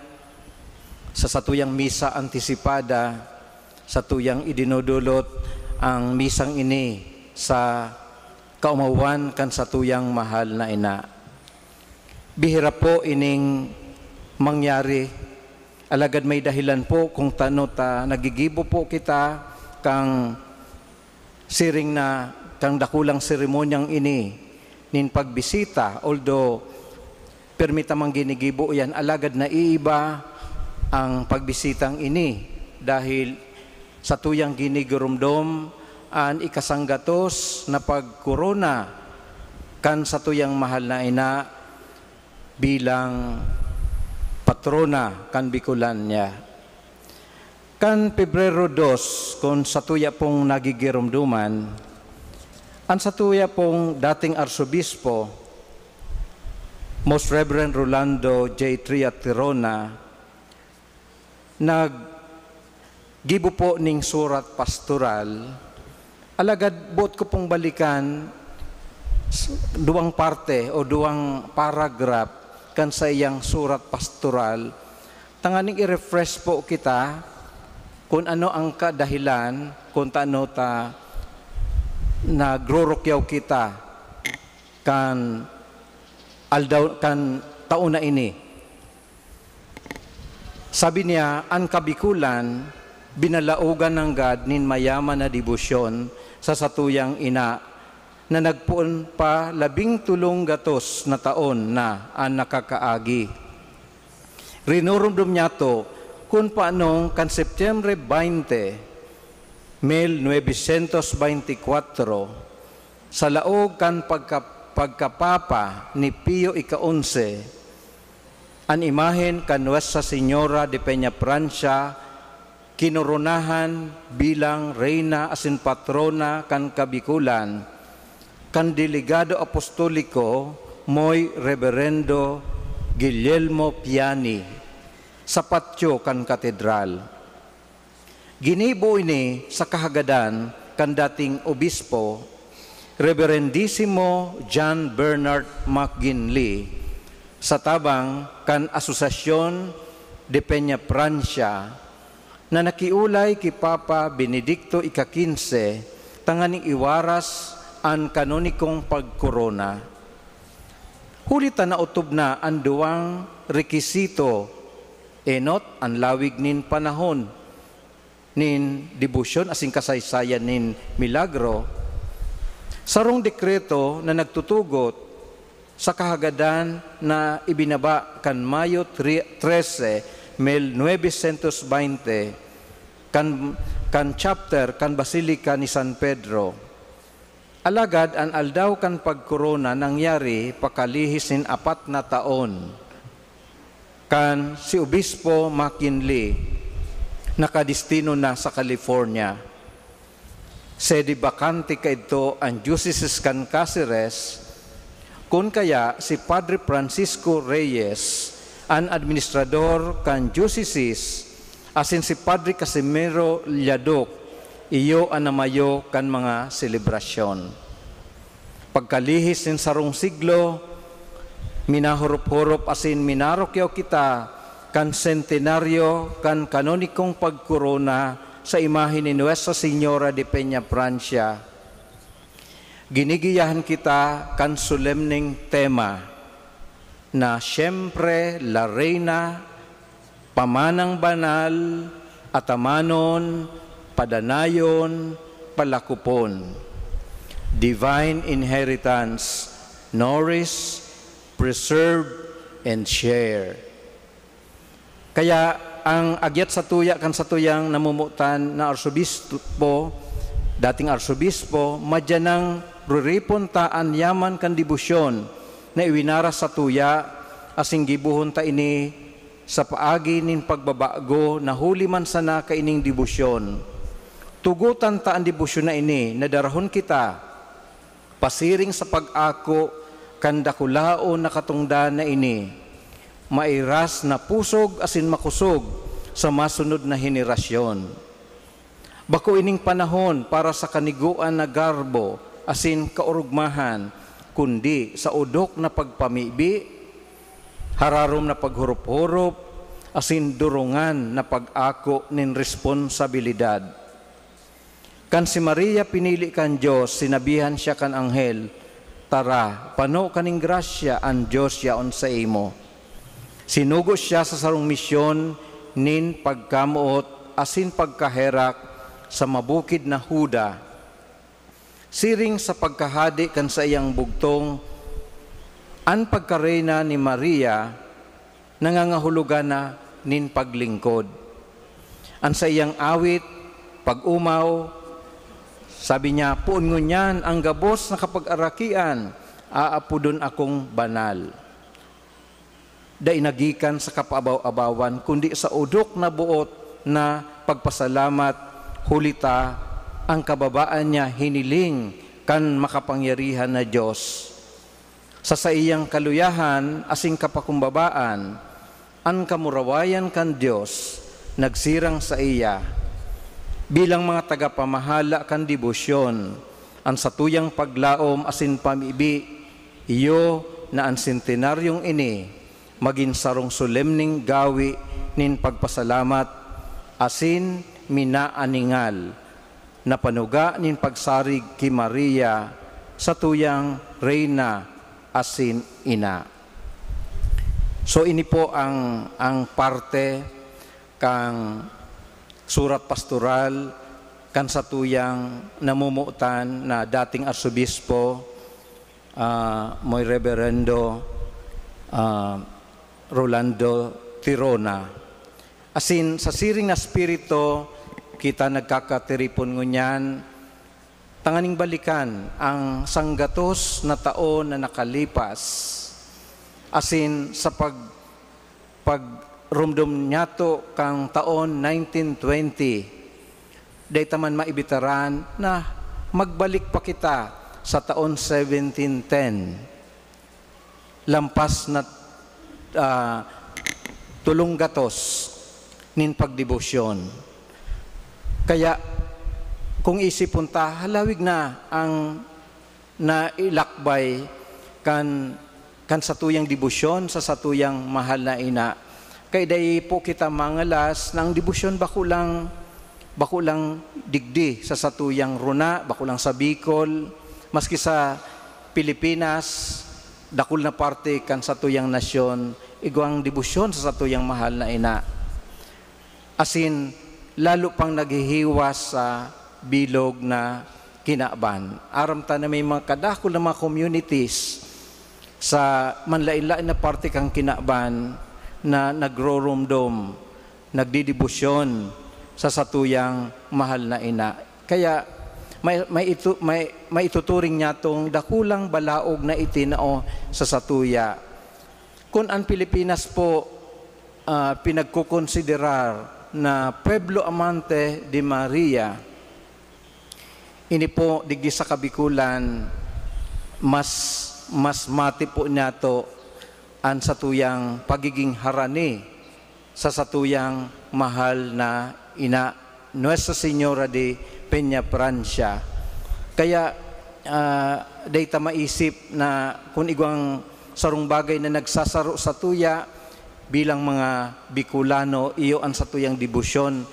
sa satuyang misa antisipada, satuyang idinudulot ang misang ini sa kaomawan kan satuyang mahal na ina. Bihira po ining mangyari, alagad may dahilan po kung tano ta nagigibo po kita kan siring na kan dakulang seremonyang ini nin pagbisita, although pirmi ta mang ginigibo iyan, alagad naiiba ang pagbisitang ini dahil satuyang ginigiromdom an ikasanggatos na pagkorona kan satuyang mahal na ina bilang patrona kan Bicolania. Kan Pebrero dos, kun satuya pong nagigiromdoman, an satuya pong dating Arsobispo, Most Reverend Rolando J. Triatirona, naggibo po ning surat pastoral. Alagad boot ko pong balikan s-, duwang parte o duwang paragraph kan saiyang surat pastoral, tanganing i-refresh po kita kun ano ang kadahilan kun tano ta nagrurukyaw kita kan aldaw, kan taon na ini. Sabi niya, "An Kabikulan, binalaogan nanggad nin mayaman na debosyon sa satuyang ina na nagpoon pa labing tolong gatos na taon na an nakakaagi." Rinurumdom niyato kun paanong kan Setyembre baynte, mil novecientos baynte kwatro, sa laog kan pagka-, pagkapapa ni Pio ika-onse, an imahen kan Nuestra Señora de Peñafrancia kinoronahan bilang reyna asin patrona kan Kabikulan kan Delegado Apostoliko, Moy Reberendo Guillermo Piani, sa patyo kan katedral. Ginibo ini sa kahagadan kan dating obispo, Reberendisimo John Bernard McGinley, sa tabang kan Asociacion de Peñafrancia, na nakiolay ki Papa Benedicto ika-kinse tanganing iwaras an kanonikong pagkorona. Huli ta naotob na an duwang rekisito Enot an lawig nin panahon nin debosyon asin kasaysayan nin milagro, sarong dekreto na nagtutugot sa kahagadan na ibinaba kan Mayo tre-, trese, mil novecientos baynte, kan, kan chapter kan Basilica ni San Pedro. Alagad an aldaw kan pagkorona nangyari pakalihis nin apat na taon, kan si Obispo McKinley nakadestino na sa California. Sede bakante kaidto an Diocese kan Caceres, kun kaya si Padre Francisco Reyes an administrador kan diocese, asin si Padre Casimiro Lladuc iyo an namayo kan mga selebrasyon. Pagkalihis nin sarong siglo, minahorop-horop asin minarukyaw kita kan sentenaryo kan kanonikong pagkorona sa imahe ni Nuestra Señora de Peñafrancia. Ginigiyahan kita kan solemneng tema na Siempre, La Reina, pamanang banal, atamanon, padanayon, palakopon. Divine inheritance, nourish, preserve, and share. Kaya ang agyat satuya kan satuyang namomotan na arsobispo, dating arsobispo, madya nang riripon ta an yaman kan debosyon na iwinaras satuya, asin gibohon ta ini sa paagi nin pagbabago na huli man sana kaining debosyon. Tugotan ta an debosyon na ini na darahon kita pasiring sa pag-ako kan dakulaon na katongdan na ini, mairas na pusog asin makosog sa masunod na henerasyon. Bako ining panahon para sa kanigoan na garbo asin kaorogmahan, kundi sa odok na pagpamibi, hararom na paghorop-horop, asin durungan na pag-ako nin responsabilidad. Kan si Maria pinili kan Dios, sinabihan siya kan anghel, "Tara, pano kaning grasya, an Dios yaon saimo." Sinugo siya sa sarong misyon nin pagkamoot asin pagkaherak sa mabukid na Juda. Siring sa pagkahade kan saiyang bugtong, an pagkareyna ni Maria nangangahulogan na nin paglingkod. An saiyang awit, pag-omaw, sabi niya, "Poon ngunyan an gabos na kapagarakian, aapodon akong banal." Dai nagikan sa kapaabaw-abawan, kundi sa odok na boot na pagpasalamat, huli ta an kababaan niya hiniling kan makapangyarihan na Dios. Sa saiyang kaluyahan asin kapakumbabaan, an kamurawayan kan Dios nagsirang saiya. Bilang mga tagapamahala kan debosyon, an satuyang paglaom asin pamibi, iyo na an sentinaryong ini magin sarong solemneng gawi nin pagpasalamat asin minaaningal na panuga nin pagsarig ki Maria, satuyang Reyna asin Ina. So, ini po ang, ang parte kan surat pastoral kan satuyang namomotan na dating arsobispo, ah, Moy Reberendo, ah, Rolando Tirona. Asin sa siring na espiritu, kita nagkakatiripon ngunyan tanganing balikan ang sanggatos na taon na nakalipas, asin sa pag-, pagromdom niyato kan taon nineteen twenty, dai ta man maibitaran na magbalik pa kita sa taon seventeen ten. Lampas na, ah, tolong gatos nin pagdebosyon. Kaya, kung isipon ta, halawig na ang nailakbay kan, kan satuyang debosyon sa satuyang mahal na ina. Kaya dai po kita mangalas na ang debosyon bako lang, bako lang digdi sa satuyang rona, bako lang sa Bicol, maski sa Pilipinas, dakul na parte kan satuyang nasyon, igwang debosyon sa satuyang mahal na ina. asin lalo pang naghihiwas sa bilog na kinaban. Aram ta na may mga kadakul na mga communities sa manlain-lain na parte kan kinaban na nagroromdom, nagdidebosyon sa satuyang mahal na ina. Kaya may, may, itu, may, may ituturing niya tong dakulang balaog na itinao sa satuya. Kun an Pilipinas po, ah, pinagkokonsiderar na pueblo amante de Maria, ini po digdi sa Kabikulan, mas, mas mati po niyato an satuyang pagiging harani sa satuyang mahal na ina, Nuestra Señora de Peña Francia. Kaya, ah, dai ta maisip na kun igwang sarong bagay na nagsasaro satuya bilang mga Bicolano, iyo an satuyang debosyon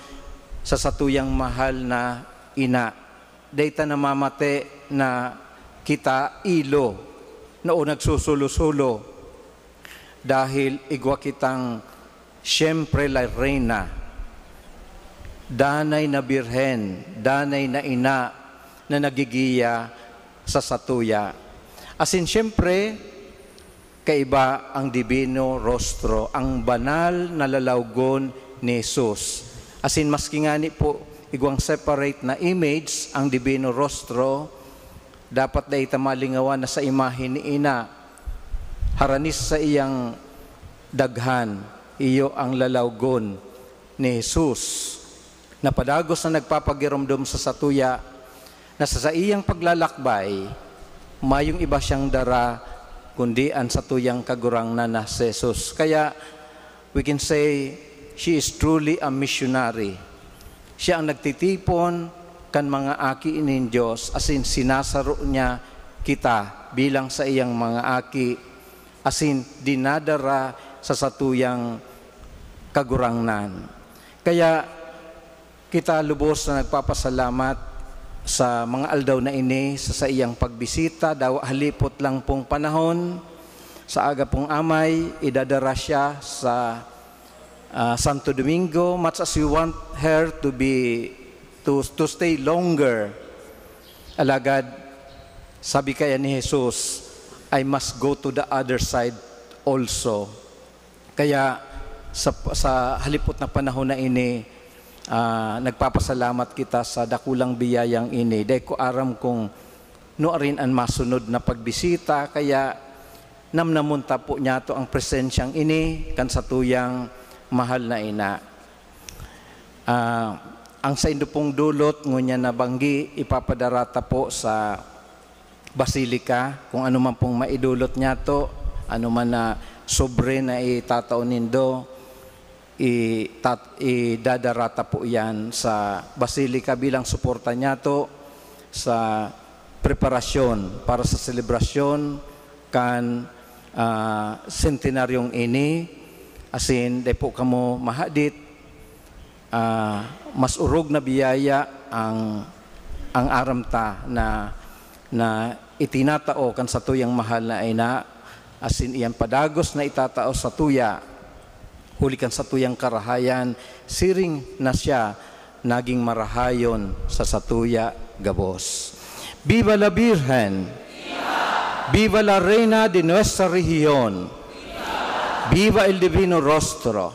sa satuyang mahal na ina. Dai ta namamate na kita ilo na o nagsusulo-sulo dahil igwa kitang siyempre la reina, danay na birhen, danay na ina na nagigiya sa satuya. Asin siyempre, kaiba ang Divino Rostro, ang banal na lalawgon ni Jesus. Asin maski ngani po igwang separate na image ang Divino Rostro, dapat dai ta malingawan na sa imahe ni ina, harani sa iyang daghan, iyo ang lalawgon ni Jesus, na padagos na nagpapagiromdom sa satuya na sa saiyang paglalakbay, mayong iba siyang dara kundi an satuyang Kagurangnan na si Jesus. Kaya, we can say, she is truly a missionary. Siya ang nagtitipon kan mga aki nin Dios, asin sinasaro niya kita bilang saiyang mga aki, asin dinadara sa satuyang Kagurangnan. Kaya kita lubos na nagpapasalamat sa mga aldaw na ini sa saiyang pagbisita, dawa halipot lang pong panahon. Sa aga pong amay, idadara siya sa, ah, Santo Domingo, much as we want her to be, to, to stay longer. Alagad, sabi kaya ni Jesus, "I must go to the other side also." Kaya sa, sa halipot na panahon na ini, ah, nagpapasalamat kita sa dakulang biyayang ini. Dai ko aram kung nuarin an masunod na pagbisita, kaya namnamon ta po niyato ang presensyang ini kan satuyang mahal na ina. Ah, ang saindo pong dulot, ngunyan na banggi, ipapadara ta po sa Basilica, kung ano man pong maidulot niyato, ano man na sobre na itatao nindo, itat-, idadara ta po iyan sa Basilica bilang suporta niyato sa preparasyon para sa selebrasyon kan, ah, sentinaryong ini, asin dai po kamo mahadit, ah, mas orog na biyaya ang, ang aram ta na, na itinatao kan satuyang mahal na ina, asin iyan padagos na itatao satuya, huli kan satuyang karahayan, siring na siya naging marahayon sa satuya gabos. Viva la Virgen! Viva la Reina de nuestra rehiyon! Viva el Divino Rostro!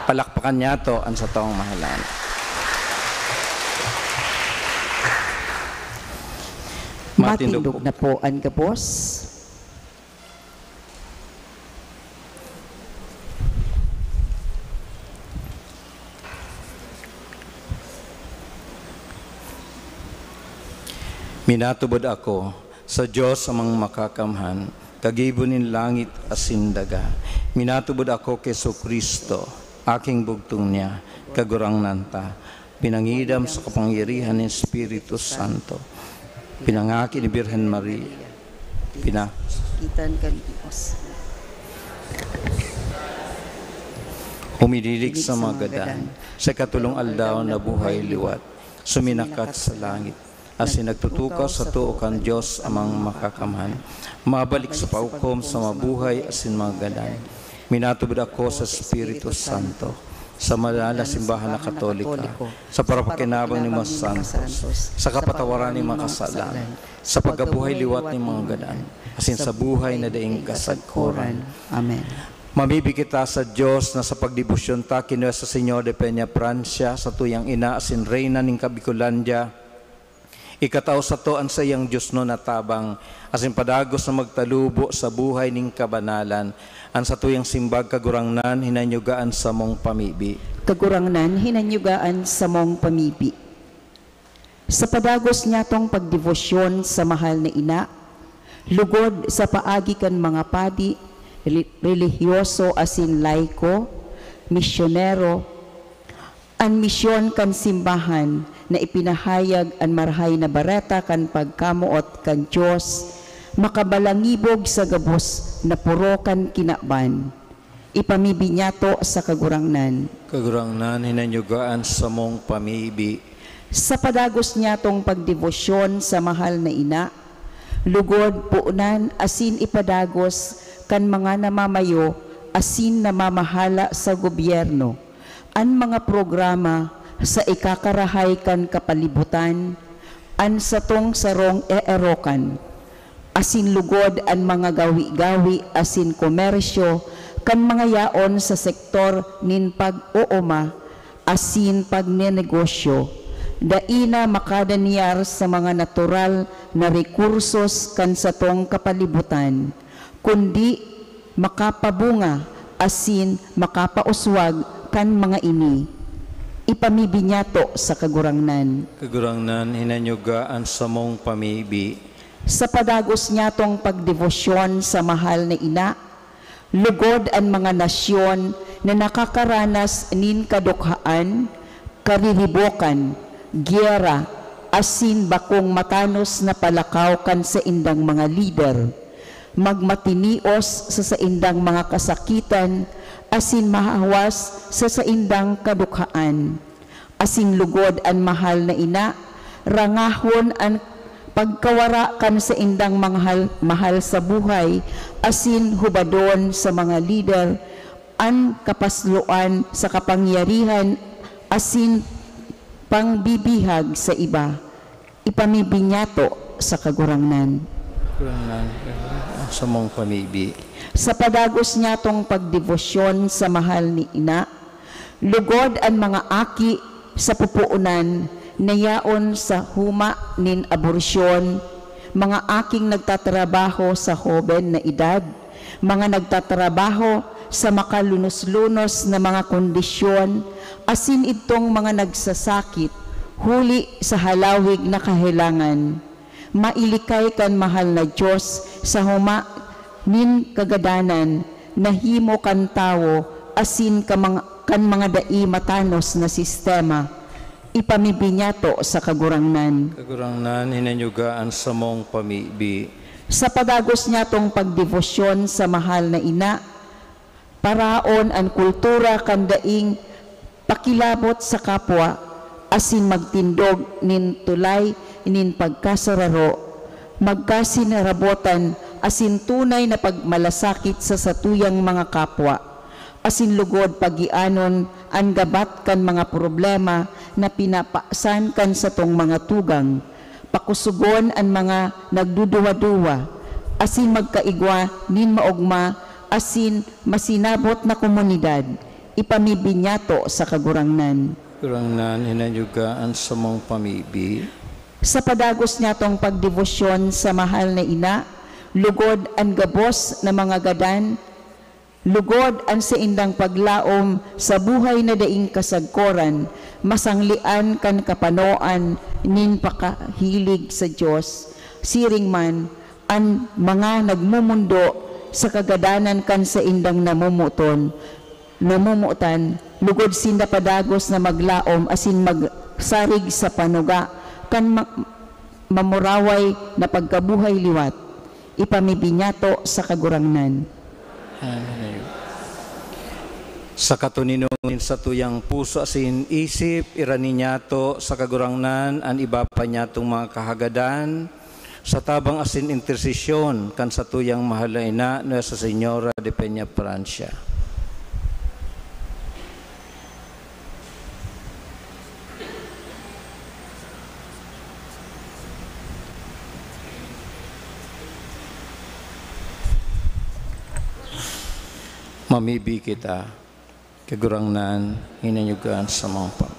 Palakpakan niyato an satong mahalan. Matindog Matindog po. na po an gabos. Minatubod ako sa Dios Amang Makakamhan, kagibo nin langit asin daga. Minatubod ako ki Jesu-Cristo, Aking bugtong niya, Kagurangnan ta, pinangidam sa kapangyarihan nin Espiritu Santo, pinangaki ni Birhen Maria, pina- Kitan kan Dios. Humidilik sa mga gadan, sa ikatulong aldaw nabuhay liwat, suminakat sa langit, asin nagtutukaw sa too kan Dios Amang Makakamhan, mabalik sa paghukom sa mabuhay asin mga gadan. Minatubod ako sa Espiritu Santo, sa Banal na Simbahan na Katoliko, sa parapakinabang nin mga santos, sa kapatawaran nin mga kasalan, sa pagkabuhay liwat nin mga gadan, asin sa buhay na daing kasagkoran. Amen. Mamibi kita sa Dios na sa pagdebosyon ta ki Nuestra Señora de Peña Francia, satuyang ina asin reyna nin Kabikolandia, ikatao sato an saiyang diosnon na tabang, asin padagos na magtalubo sa buhay nin kabanalan. An satuyang simbag, Kagurangnan, hinanyuga an samong pamibi. Kagurangnan, hinanyuga an samong pamibi. Sa padagos nyatong pagdebosyon sa mahal na ina, lugod sa paagi kan mga padi, reli-, relihiyoso asin laiko, misyonero, an misyon kan simbahan na ipinahayag an Marahay na Bareta kan pagkamoot kan Dios makabalangibog sa gabos na poro kan kinaban. Ipamibi nyato sa Kagurangnan. Kagurangnan, hinanyuga an samong pamibi. Sa padagos nyatong pagdebosyon sa mahal na ina, lugod, puonan asin ipadagos kan mga namamayo asin namamahala sa gobyerno an mga programa sa ikakarahay kan kapalibutan, an satong sarong eerokan, asin lugod an mga gawi-gawi asin komersyo kan mga yaon sa sektor nin pag-ooma asin pagnenegosyo, dai na makadanyar sa mga natural na rekursos kan satong kapalibutan, kundi makapabunga asin makapauswag kan mga ini. Ipamibi nyato sa Kagurangnan. Kagurangnan, hinanyuga an samong pamibi. Sa padagos nyatong pagdebosyon sa mahal na ina, lugod an mga nasyon na nakakaranas nin kadukhaan, kariribokan, giyera, asin bakong matanos na palakaw kan saindang mga lider, magmatinios sa saindang mga kasakitan, asin mahawas sa saindang kadukhaan. Asin lugod an mahal na ina, rangahon an pagkawara kan saindang mahal, mahal sa buhay, asin hubadon sa mga lider an kapasloan sa kapangyarihan asin pangbibihag sa iba. Ipamibi nyato sa Kagurangnan. Kagurangnan, sa mong pamibi. Sa padagos nyatong pagdebosyon sa mahal ni ina, lugod an mga aki sa pupuonan na yaon sa huma nin aborsyon, mga aking nagtatrabaho sa hoben na edad, mga nagtatrabaho sa makalunos-lunos na mga kondisyon, asin idtong mga nagsasakit huli sa halawig na kahelangan. Mailikay kan mahal na Dios sa huma nin kagadanan na himo kan tawo asin ka mga, kan mga dai matanos na sistema. Ipamibi nyato sa Kagurangnan. Kagurangnan, hinanyuga an samong pamibi. Sa padagos nyatong pagdebosyon sa mahal na ina, paraon an kultura kan daing pakilabot sa kapwa, asin magtindog nin tulay nin pagkasararo, magkasinarabotan, asin tunay na pagmalasakit sa satuyang mga kapwa. Asin lugod pagianon an gabat kan mga problema na pinapasan kan satong mga tugang, pakusugon an mga nagduduwa-duwa, asin magkaigwa nin maogma asin masinabot na komunidad. Ipamibi nyato sa Kagurangnan. Kagurangnan, hinanyuga an samong pamibi. Sa padagos nyatong pagdebosyon sa mahal na ina, lugod an gabos na mga gadan, lugod an saindang paglaom sa buhay na daing kasagkoran, masanglean kan kapanoan nin pakahilig sa Dios. Siring man, an mga nagmumundo sa kagadanan kan saindang namomoton, namomotan, lugod sinda padagos na maglaom asin magsarig sa panuga kan ma-, mamuraway na pagkabuhay liwat. Ipamibi nyato sa Kagurangnan. Amen. Sa katoninongan nin satuyang puso asin isip, irani nyato sa Kagurangnan an iba pa nyatong mga kahagadan, sa tabang asin intersesyon kan satuyang mahal na ina, Nuestra Señora de Peña Francia. Mamibi kita. Kagurangnan, hinanyugan sa mga pa.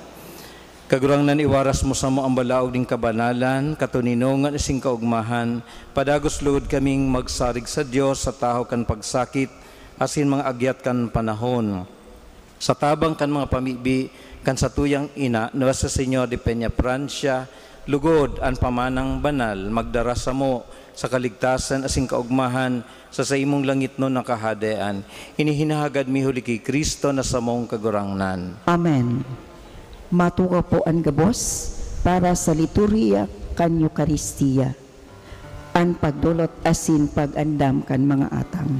Kagurangnan, iwaras mo samo ang balaog nin kabanalan, katoninongan asin kaogmahan, padagos lugod kaming magsarig sa Dios sa tahaw kan pagsakit asin mga agyat kan panahon. Sa tabang kan mga pamibi kan satuyang ina, Nuestra Señora de Peña Francia, lugod an pamanang banal magdara samo sa kaligtasan asin kaogmahan sa saimong langitnon na kahadean. Ini hinahagad mi huli ki Cristo na samong Kagurangnan. Amen. Matukaw po an gabos para sa liturhiya kan Eukaristia, an pagdolot asin pag-andam kan mga atang.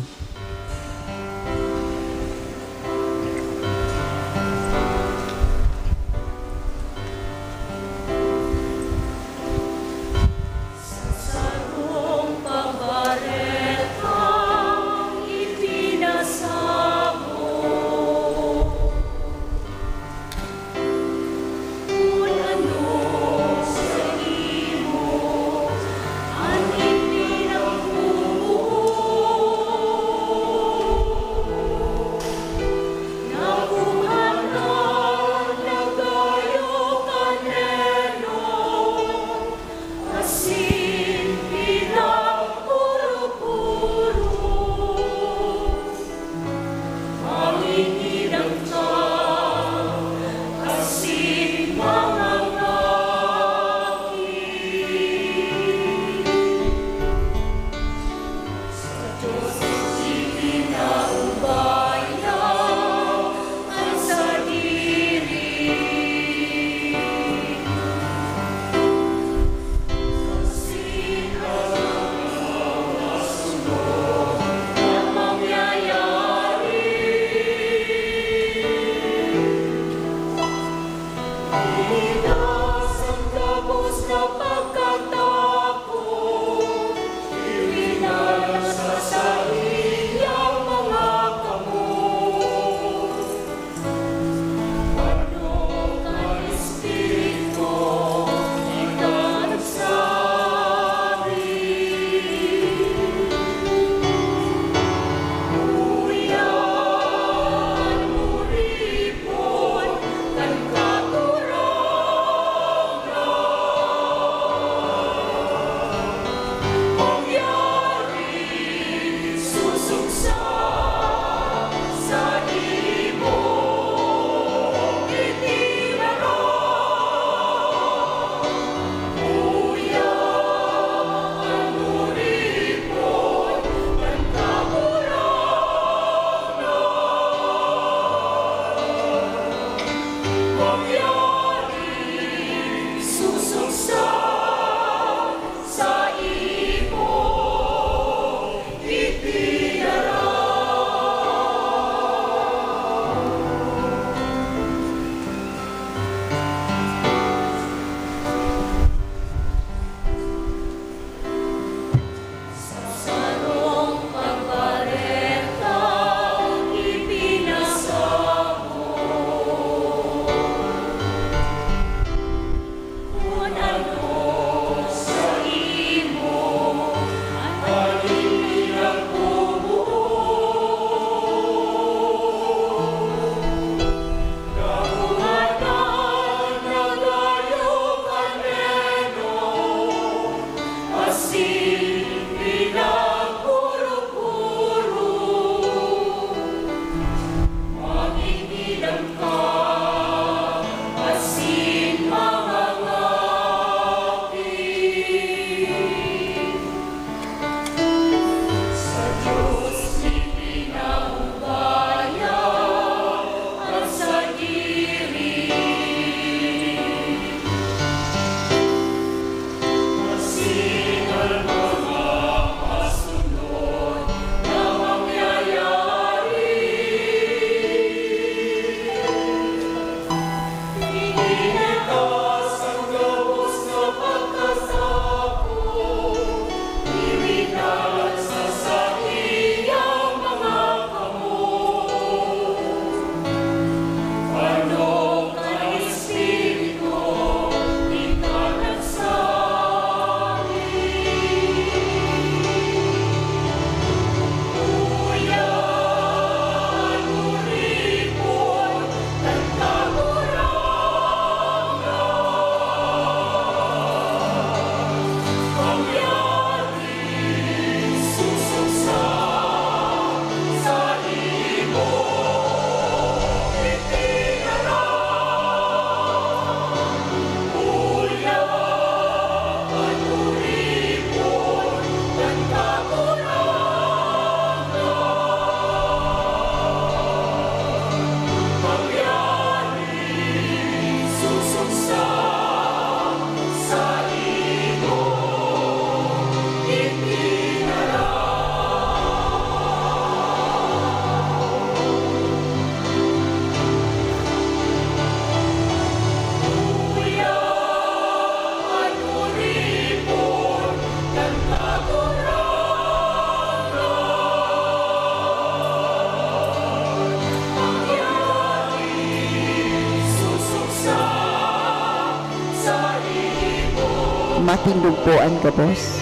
Sa sarong pabaretang ipinasabot, kun ano sa imo an ipinagbubuo, na kung ano nagayo kan enon asin pinagpurupuro, mangingidang ka asin mangangaki. Sa Dios ipinaubaya an sadiri. Asin an mga masunod na mangyayari. Idas an gabos na pagkatapon, iwinalas sa Tindog po an gabos.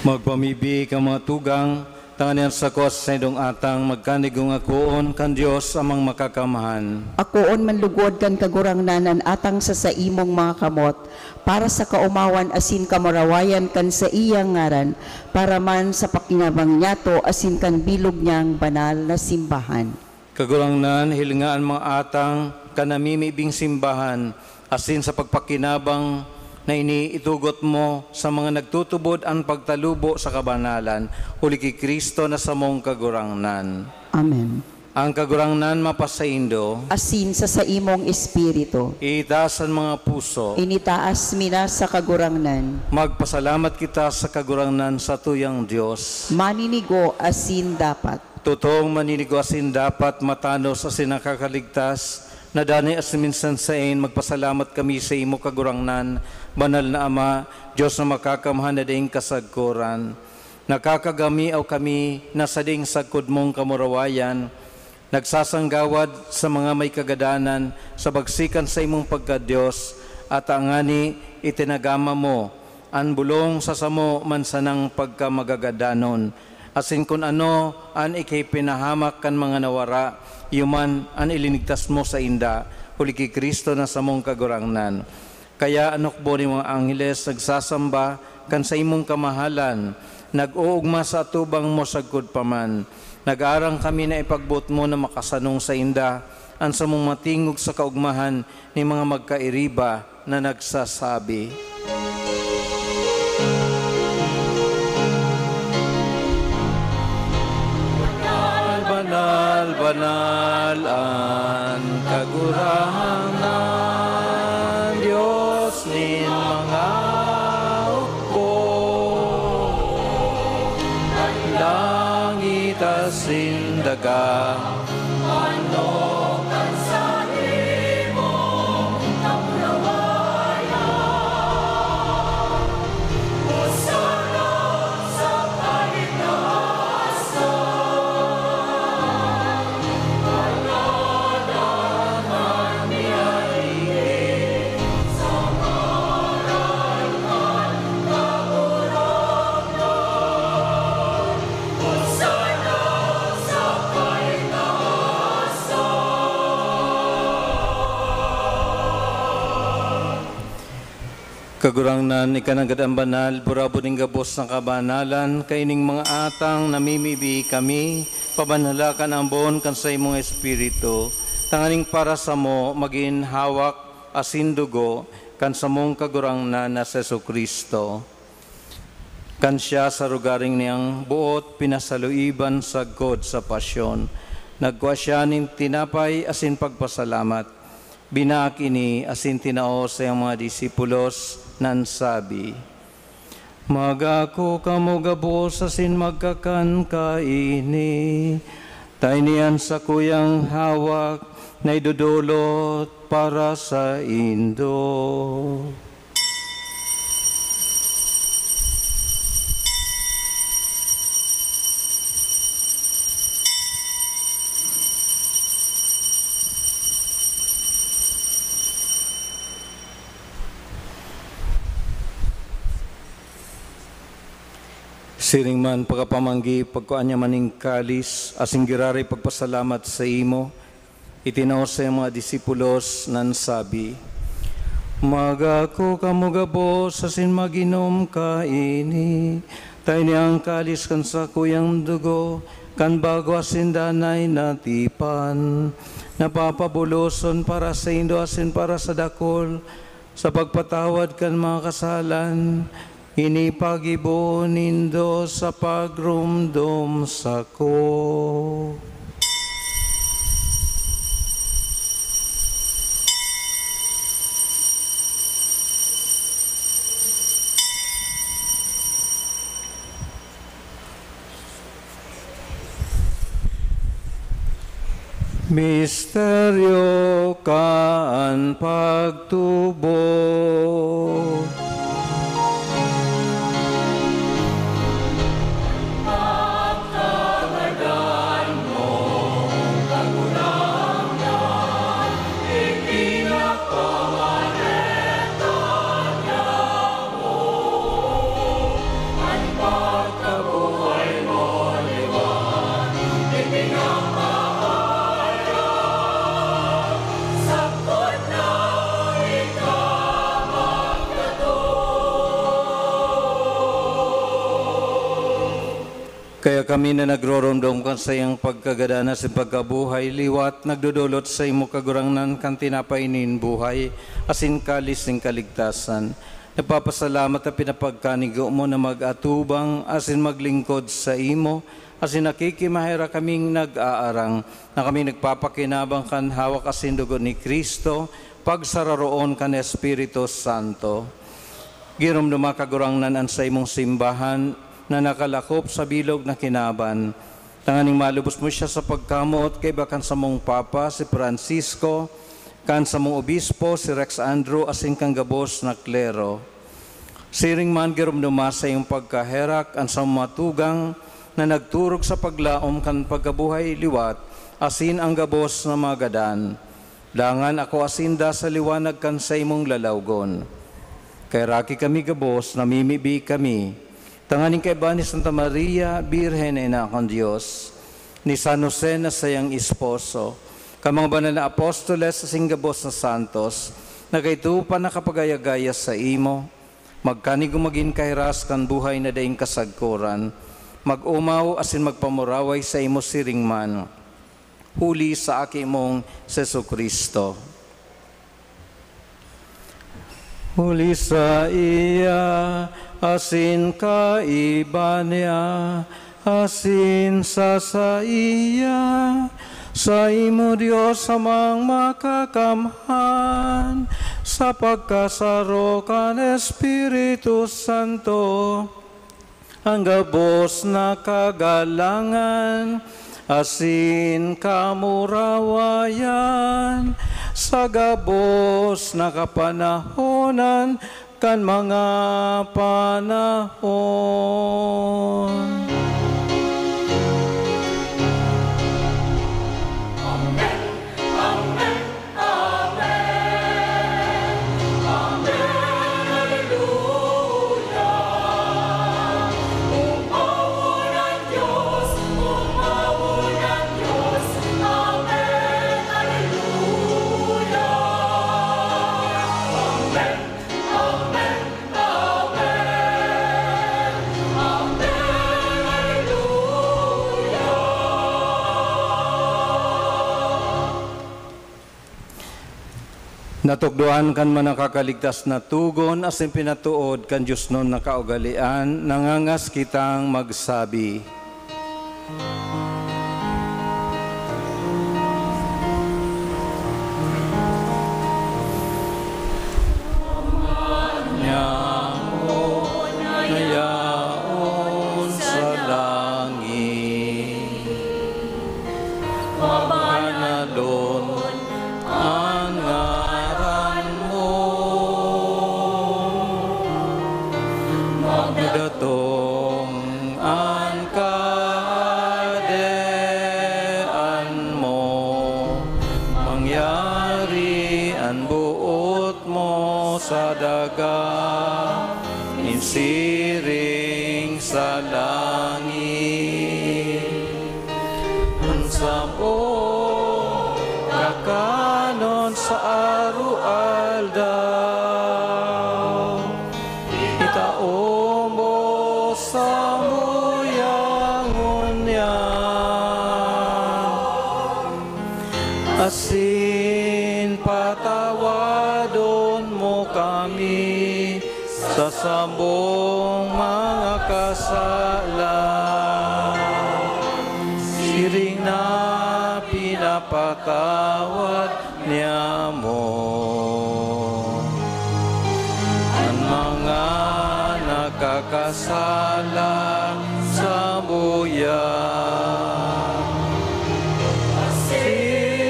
Magpamibi ka, mga tugang, tanganing an sako sa saindong atang magkanigong akoon kan Dios Amang Makakamhan. Akoon man lugod kan Kagurangnan an atang sa saimong mga kamot, para sa kaomawan asin kamurawayan kan saiyang ngaran, para man sa pakinabang niyato asin kan bilog niyang banal na simbahan. Kagurangnan, hilinga an mga atang kan namimibing simbahan, asin sa pagpakinabang na ini itugot mo sa mga nagtutubod an pagtalubo sa kabanalan, huli ki Cristo na samong Kagurangnan. Amen. Ang Kagurangnan mapasaindo. Asin sa saimong espiritu. Itaas an mga puso. Initaas mi na sa Kagurangnan. Magpasalamat kita sa Kagurangnan, satuyang Dios. Maninigo asin dapat. Totoong maninigo asin dapat, matanos asin nakakaligtas, na danay asin minsan saen, magpasalamat kami sa imo, Kagurangnan, Banal na Ama, Dios na makakamhan na daing kasagkoran. Nakakagamiaw kami na sa daing sagkod mong kamurawayan, nagsasanggawad sa mga may kagadanan sa bagsikan sa imong pagka-Dios, at tangani itinagama mo an bolong sa samo man sanang pagkamagagadanon, asin kun ano an ikipinahamak kan mga nawara, iyo man an ilinigtas mo sainda, huli ki Cristo na samong Kagurangnan. Kaya an hukbo nin mga angheles nagsasamba kan saimong kamahalan, nag-oogma sa atubang mo sagkod pa man. Nag-aarang kami na ipagboot mo na makasanong sainda an samong matingog sa kaogmahan nin mga magkairiba na nagsasabi, "Banal, banal, banal an Kagurangnan, Dios nin mga hukbo, an langit asin daga." Kagurangnan, ika nanggad an banal, burabod nin gabos na kabanalan, kaining mga atang namimibi kami, pabanhala kan ambon kan saimong Espiritu, tanganing para samo magin hawak asin dugo kan samong Kagurangnan na si Jesu-Cristo. Kan siya sa rogaring niyang boot pinasaluiban sagkod sa pasyon, nagkua siya nin tinapay asin pagpasalamat, binaak ini asin tinao sa iyang mga disipulos, nan sabi, "Magako kamo gabos asin magkakan kaini, ta ini an sakuyang hawak na idodolot para saindo." Siring man, pagkapamanggi, pagkua niya man nin kalis, asin giraray pagpasalamat saimo, itinao sa iyang mga disipulos, nan sabi, "Magako kamo gabos asin mag-inom kaini, ta ini an kalis kan sakuyang dugo kan bago asin danay na tipan, na papabuloson para saindo asin para sa dakul sa pagpatawad kan mga kasalan. Ini paggibo nindo sa pagromdom sako." Misteryo kan pagtubo. Kaya kami na nagroromdom kan saiyang pagkagadan asin pagkabuhay liwat, nagdodolot saimo, Kagurangnan, kan tinapay nin buhay asin kalis nin kaligtasan. Nagpapasalamat ta pinapagkanigo mo na mag-atubang asin maglingkod saimo, asin nakikimaherak kaming nag-aarang na kami nagpapakinabang kan hawak asin dugo ni Cristo, pagsararoon kan Espiritu Santo. Giromdoma, Kagurangnan, an saimong simbahan na nakalakop sa bilog na kinaban, tanganing malubos mo siya sa pagkamoot kaiba kan samong Papa, si Francisco, kan samong Obispo, si Rex Andrew, asin kan gabos na klero. Siring man, giromdoma sa iyong pagkaherak an samong mga tugang na nagturog sa paglaom kan pagkabuhay liwat, asin an gabos na mga gadan. Dangan akoa sinda sa liwanag kan saimong lalawgon. Kaheraki kami gabos, namimibi kami, tanganing kaiba ni Santa Maria, Birhen na ina kan Dios, ni San Jose na saiyang esposo, kan mga banal na apostoles asin gabos na santos, na kaidto pa nakapagaya-gaya saimo, magkanigo magin kahiras kan buhay na daing kasagkoran, mag-omaw asin magpamuraway saimo siring man, huli sa Aki mong Jesu-Cristo. Huli saiya, asin kaiba niya, asin sa saiya, saimo, Dios Amang Makakamhan, sa pagkasaro kan Espiritu Santo, an gabos na kagalangan asin kamurawayan sa gabos na kapanahonan kan mga panahon. Amen. Amen. Amen. Amen. Hallelujah. Umawon an Dios, umawon an Dios. Amen. Hallelujah. Amen. Amen. Amen. Hallelujah. Natukdoan kan manakakaligtas na togon asin pinatood kan diosnon na kaugalean, nangangas kitang magsabi, "Ama nyamo na yaon sa langit, mabanalon an ngaran mo. Magdatong an kahadean mo. Mangyari an boot mo sa daga nin siring sa langit. An samong kakanon sa araw-aldaw, itao mo samuyang ngunyan, asin patawadon mo kami sa samong mga kasala, siring na pinapatawad niamo an mga nakakasala samuya. Asin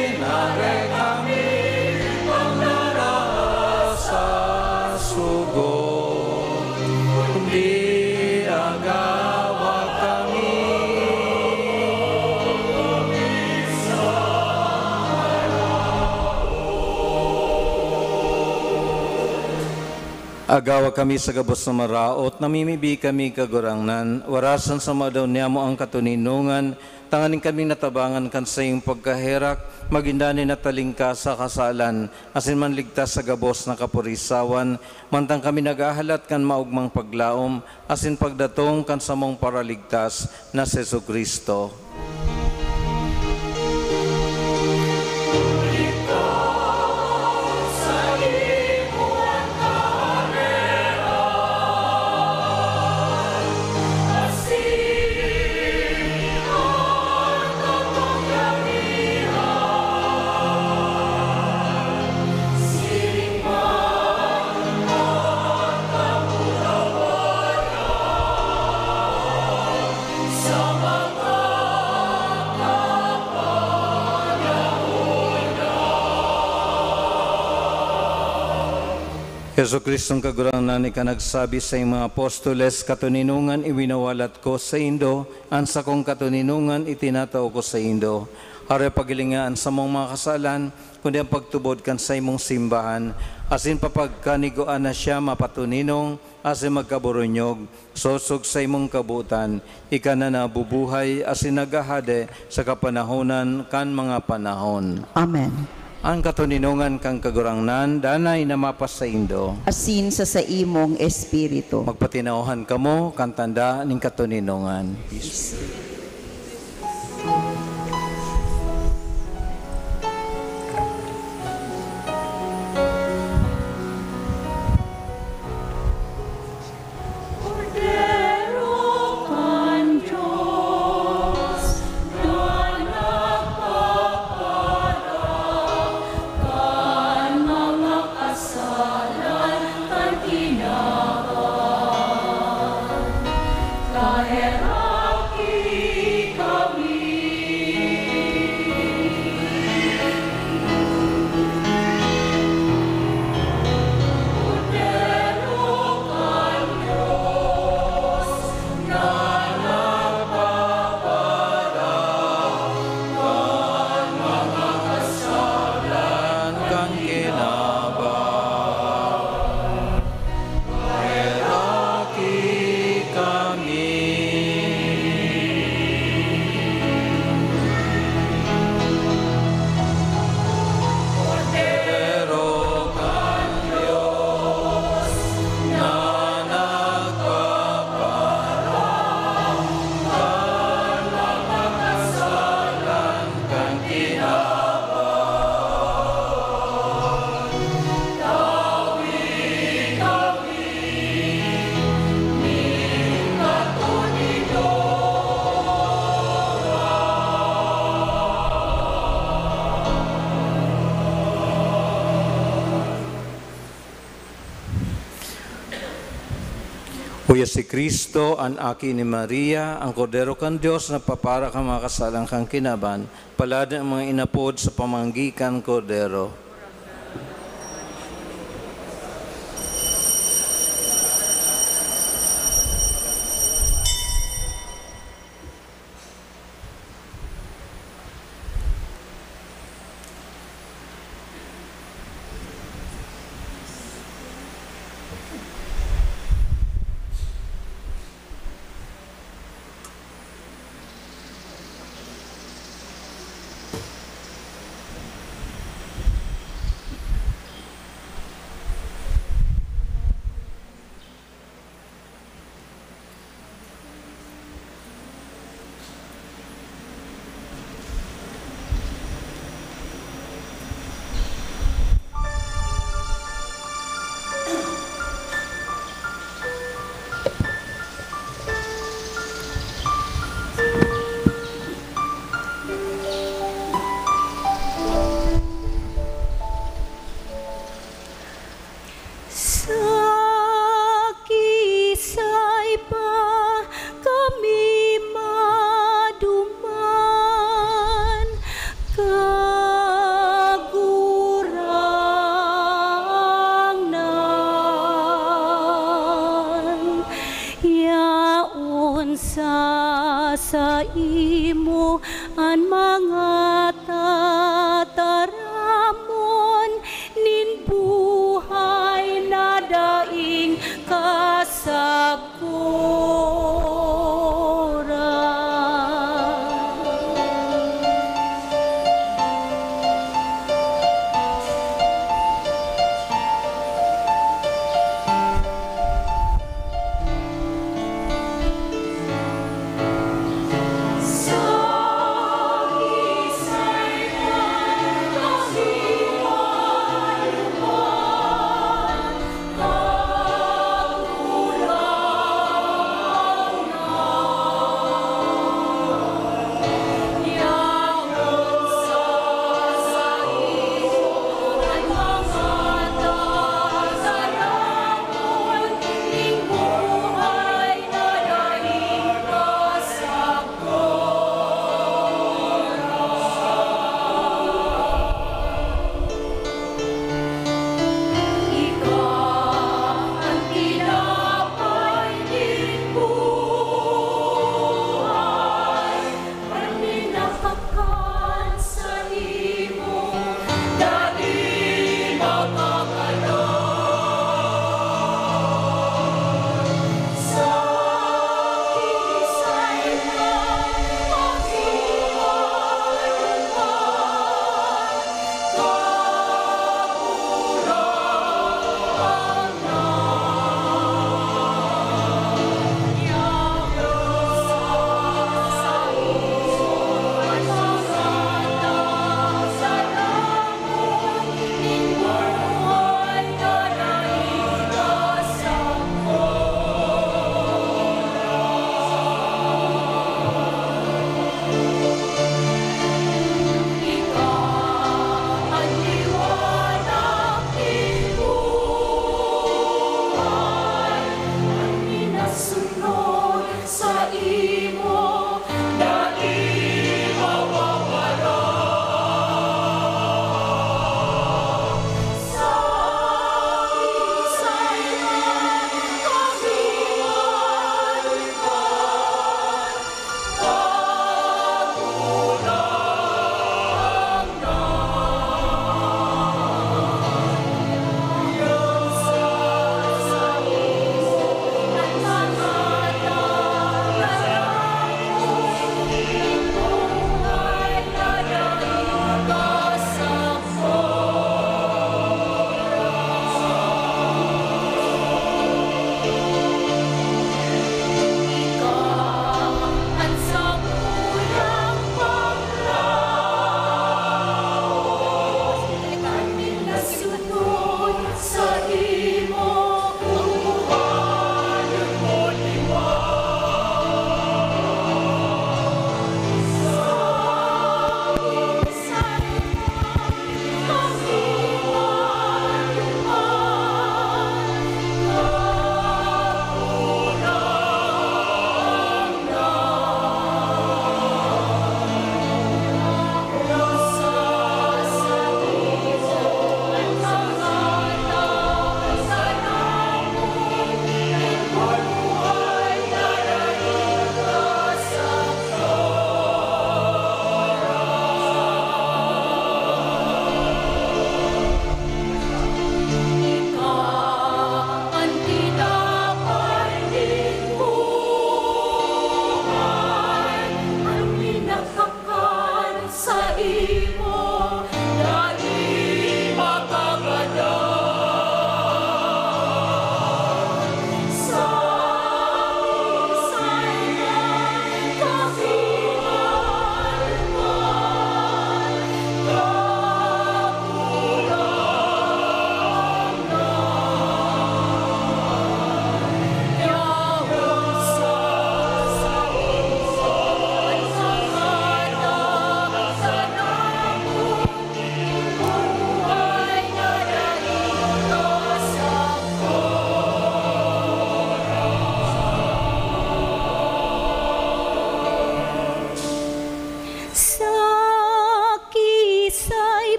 Agawa kami sa gabos na maraot, namimibi kami, Kagurangnan, warasan sa mga daw niyamo ang katoninongan, tanganing kami natabangan kan saiyong pagkaherak, magin danay na talingkas sa kasalan, asin manligtas sa gabos na kapurisawan, mantang kami naghahalat kan maogmang paglaom, asin pagdatong kan samong Paraligtas na si Jesu-Cristo. Jesu-Cristong Kagurangnan, ika nagsabi sa iyong mga apostoles, "Katoninongan iwinawalat ko saindo, an sakong katoninongan itinatao ko saindo." Hare, paghilinga an samong mga kasalan, kundi an pagtubod kan saimong simbahan, asin papagkanigoan na siya mapatoninong asin magkaboronyog, sosog sa imong kabotan, ika na nabubuhay asin naghahade sa kapanahonan kan mga panahon. Amen. An katoninongan kan Kagurangnan danay na mapasaindo. Asin sa saimong espiritu. Magpatinauhan kamo kan tanda nin katoninongan. Katoninongan kan Dios na nagpapalang kan mga kasalan kan kinaban. Kaheraki kami. Kordero kan Dios na nagpapalang kan mga kasalan kan kinaban. Maheraki kami. Kordero kan Dios na nagpapalang kan mga kasalan kan kinaban. Uya si Cristo, an Aki ni Maria, an Kordero kan Dios, nagpapara kan mga kasalan kan kinaban. Palad an mga inapod sa pamanggi kan Kordero. Sa kiisay pa kami maduman, Kagurangnan, yaon sa saimo an mga tataramon nin buhay na dai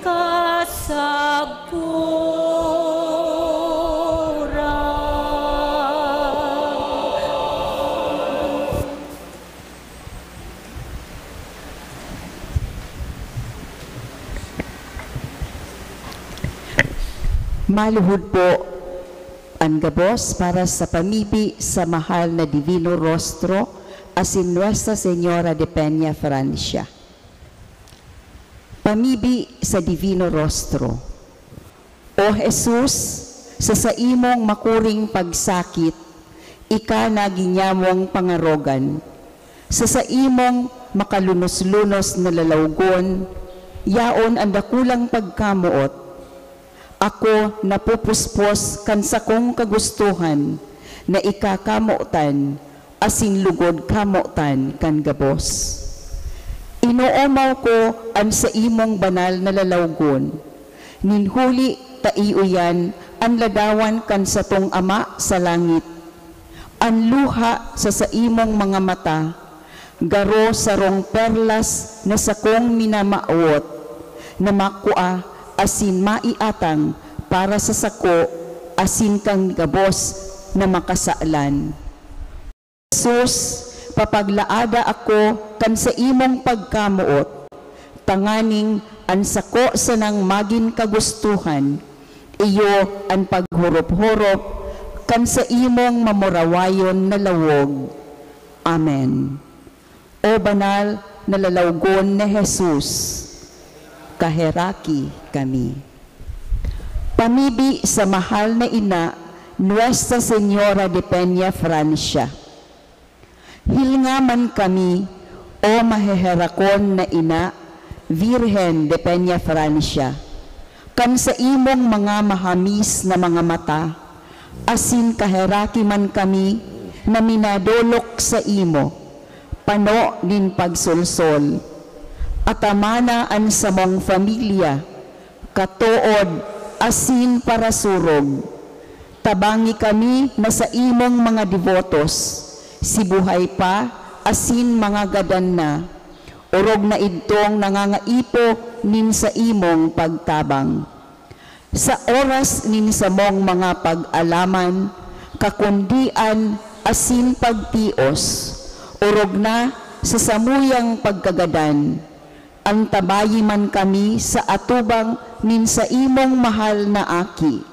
Kasagkoran. Maluhod po an gabos para sa pamibi sa mahal na Divino Rostro asin Nuestra Señora de Peña Francia. Pamibi sa Divino Rostro. O Jesus, sa saimong makuring pagsakit, ika na ginyamong pangarogan. Sa saimong makalunos-lunos na lalawgon, yaon an dakulang pagkamoot. Ako napupuspos kan sakong kagustohan na ika kamotan asin lugod kamotan kan gabos. Inoomaw ko an saimong banal na lalawgon, nin huli ta iyo iyan an ladawan kan satong Ama sa langit. An luha sa saimong mga mata, garo sarong perlas na sakong minamawot, na makua asin maiatang para sa sako asin kan gabos na makasalan. Jesus, papaglaada ako kan saimong pagkamoot, tanganing an sako sanang magin kagustohan, iyo an paghorop-horop kan saimong mamurawayon na lawog. Amen. O banal na lalawgon na Jesus, kaheraki kami. Pamibi sa mahal na ina, Nuestra Señora de Peña Francia. Hilnga man kami, O maheherakon na ina, Virgen de Peña Francia, kan saimong mga mahamis na mga mata, asin kaheraki man kami na minadolok saimo, pano nin pagsolsol. Atamana an samong familia, katood asin parasurog. Tabangi kami na saimong mga debotos, si buhay pa asin mga gadan na, orog na idtong nangangaipo nin saimong pagtabang. Sa oras nin samong mga pag-alaman, kakundian asin pagtios, orog na sa samuyang pagkagadan, antabayi man kami sa atubang nin saimong mahal na Aki,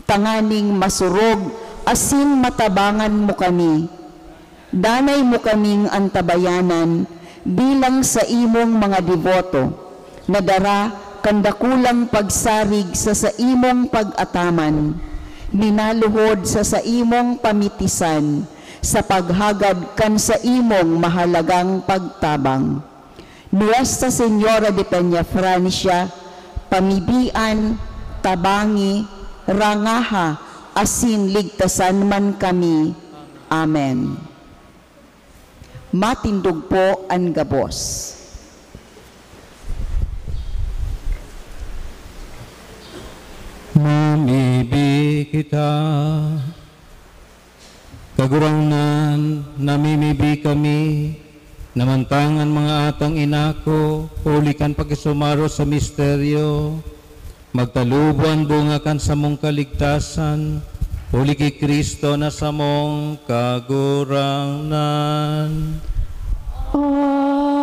tanganing masurog asin matabangan mo kami. Danay mo kaming antabayanan bilang saimong mga deboto, na dara kan dakulang pagsarig sa saimong pag-ataman, minaluhod sa saimong pamitisan, sa paghagad kan saimong mahalagang pagtabang. Nuestra Señora de Peña Francia, pamibian, tabangi, rangaha, asin ligtasan man kami. Amen. Matindog po an gabos. Mamibi kita. Kagurangnan, namimibi kami na mantang an mga atang inako, huli kan pakisumaro sa misteryo, magtalubo an bunga kan samong kaligtasan, huli ki Cristo na samong Kagurangnan. Amen.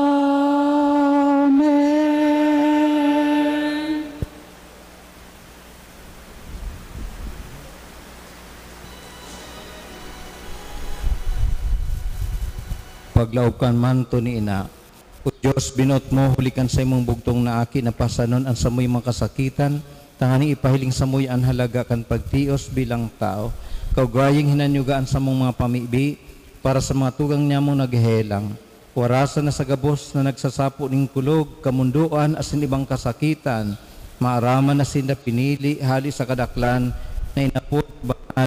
Paglaog kan manto ni Ina. O Dios, binoot mo huli kan saimong bugtong na Aki na pasanon an samoy mga kasakitan, tanganing ipahiling samoy an halaga kan pagtios bilang tawo. Kaugaling hinanyuga an samong mga pamibi para sa mga tugang nyamong naghehelang. Warasan na sa gabos na nagsasapo nin kulog, kamundoan, asin ibang kasakitan, maaraman na sinda pinili hale sa kadaklan na inapod banal,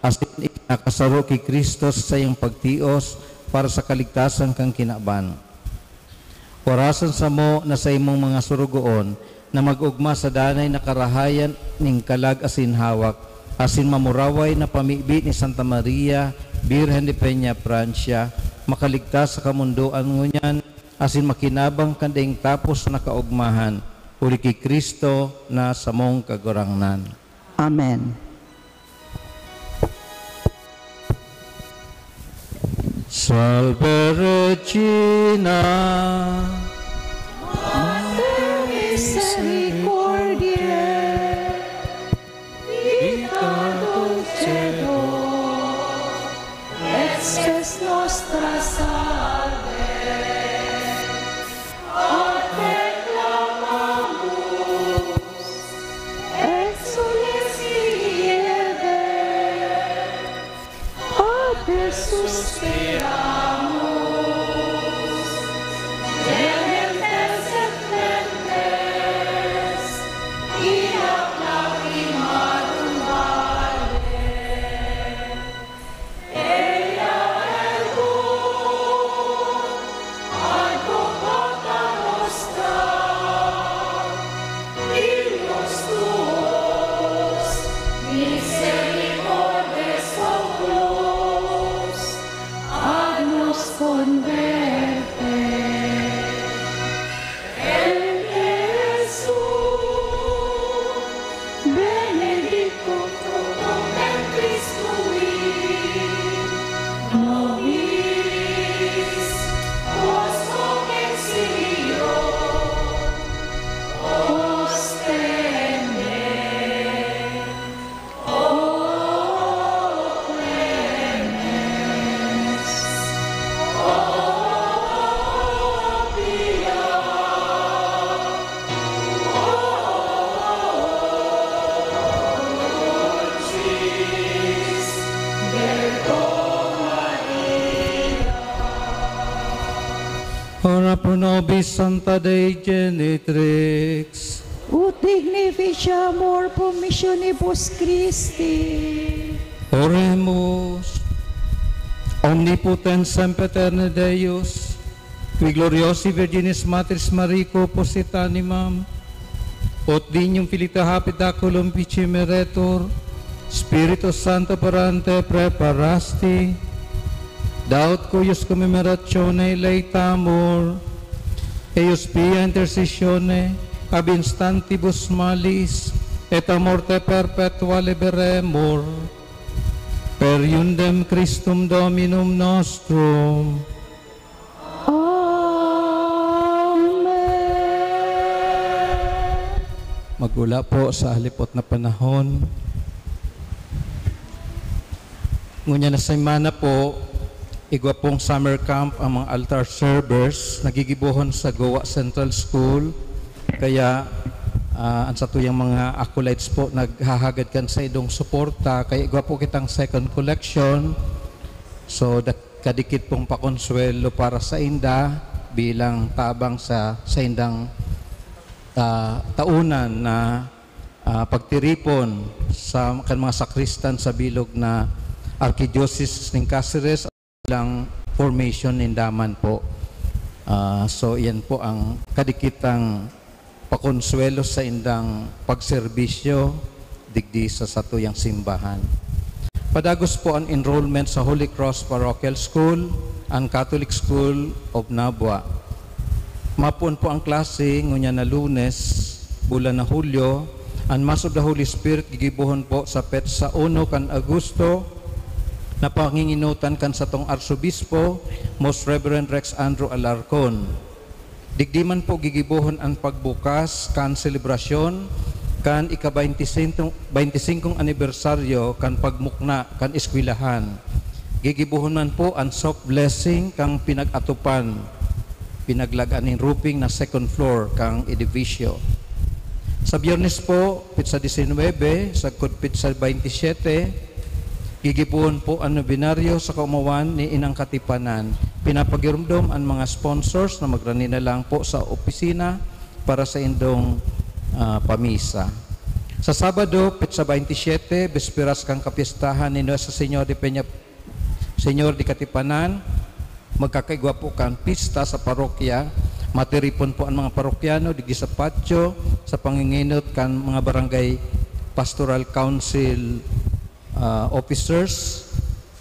asin ikinakasaro ki Cristo sa saiyang pagtios para sa kaligtasan kan kinaban. Warasan samo na saimong mga sorogoon na mag-ogma sa danay na karahayan nin kalag asin hawak, asin mamuraway na pamibi ni Santa Maria, Birhen de Peña Francia, makaligtas sa kamundoan ngunyan asin makinabang kan daing tapos na kaogmahan. huli ki Cristo na samong Kagurangnan. Amen. Salve Regina, Mater Misericordiae, Vita dulcedo, et spes nostra salve. Ad te clamamus, exsules in nive, ad te suspiramus, dementes et mentes, in lacrimarum valle. Eia ergo advocata nostra, illos tuos, misericordes oculos, ad nos converte. Ente Jesús, benedictum fructum ventris tui, nobis quos open Señor, ostende. Ora pro nobis Sancta Dei Genitrix. Ut dignificiamur promissionibus Christi. Oremus. Omnipotens sempiterne Deus, qui gloriosae Virginis Matriis Mariae possit animam, ut dignum filii Hapidaculum Picae meretur, Spiritus Sancto parante praeparasti, da ut cuius commemorationem laetamur, eius pia intercessione ab instantibus malis et a morte perpetua liberemur, per eundem Christum Dominum nostrum. Amen. Magula po sa halipot na panahon. Ngunyan na semana po, igwa pong summer camp ang mga altar servers na gigibohon sa Goa Central School. Kaya, ah, ang satuyang mga acolytes po naghahagad kan saindong suporta. Kaya igwa po kitang second collection. So, dak-, kadikit pong pakonsuwelo para sainda bilang tabang sa saindang, ah, taonan na, ah, pagtiripon sa, kan mga sakristan sa bilog na Arkidiocese nin Caceres, bilang formation ninda man po. Ah, so, iyan po ang kadikitang pakonsuwelo saindang pagserbisyo digdi sa satuyang simbahan. Padagos po an enrollment sa Holy Cross Parochial School, an Catholic School of Nabua. Mapoon po ang klase ngunyan na Lunes, bulan na Hulyo. An Mass of the Holy Spirit gigibohon po sa petsa uno kan Agosto, na pangingenotan kan satong Arsobispo, Most Reverend Rex Andrew Alarcon. Digdi man po gigibohon an pagbukas kan selebrasyon kan ika-baynti singko, baynti singkong anibersaryo kan pagmukna kan eskwelahan. Gigibohon man po an soft blessing kan pinag-atopan, pinaglag-an nin roofing na second floor kan edifisyo. Sa Biyernes po, petsa disinwebe, sagkod petsa baynti siyete, gigibohon po an nobenaryo sa kaomawan ni Inang Katipanan. Pinapagiromdom an mga sponsors na magrani na lang po sa opisina para sa indong, ah, pamisa. Sa Sabado, petsa baynti siyete, bisperas kan kapistahan ni Nuestra Señora de Peña, Señor de Katipanan, magkakaigwa po kan pista sa parokya. Matiripon po an mga parokyano digdi sa patio sa pangingenot kan mga Barangay Pastoral Council, ah, officers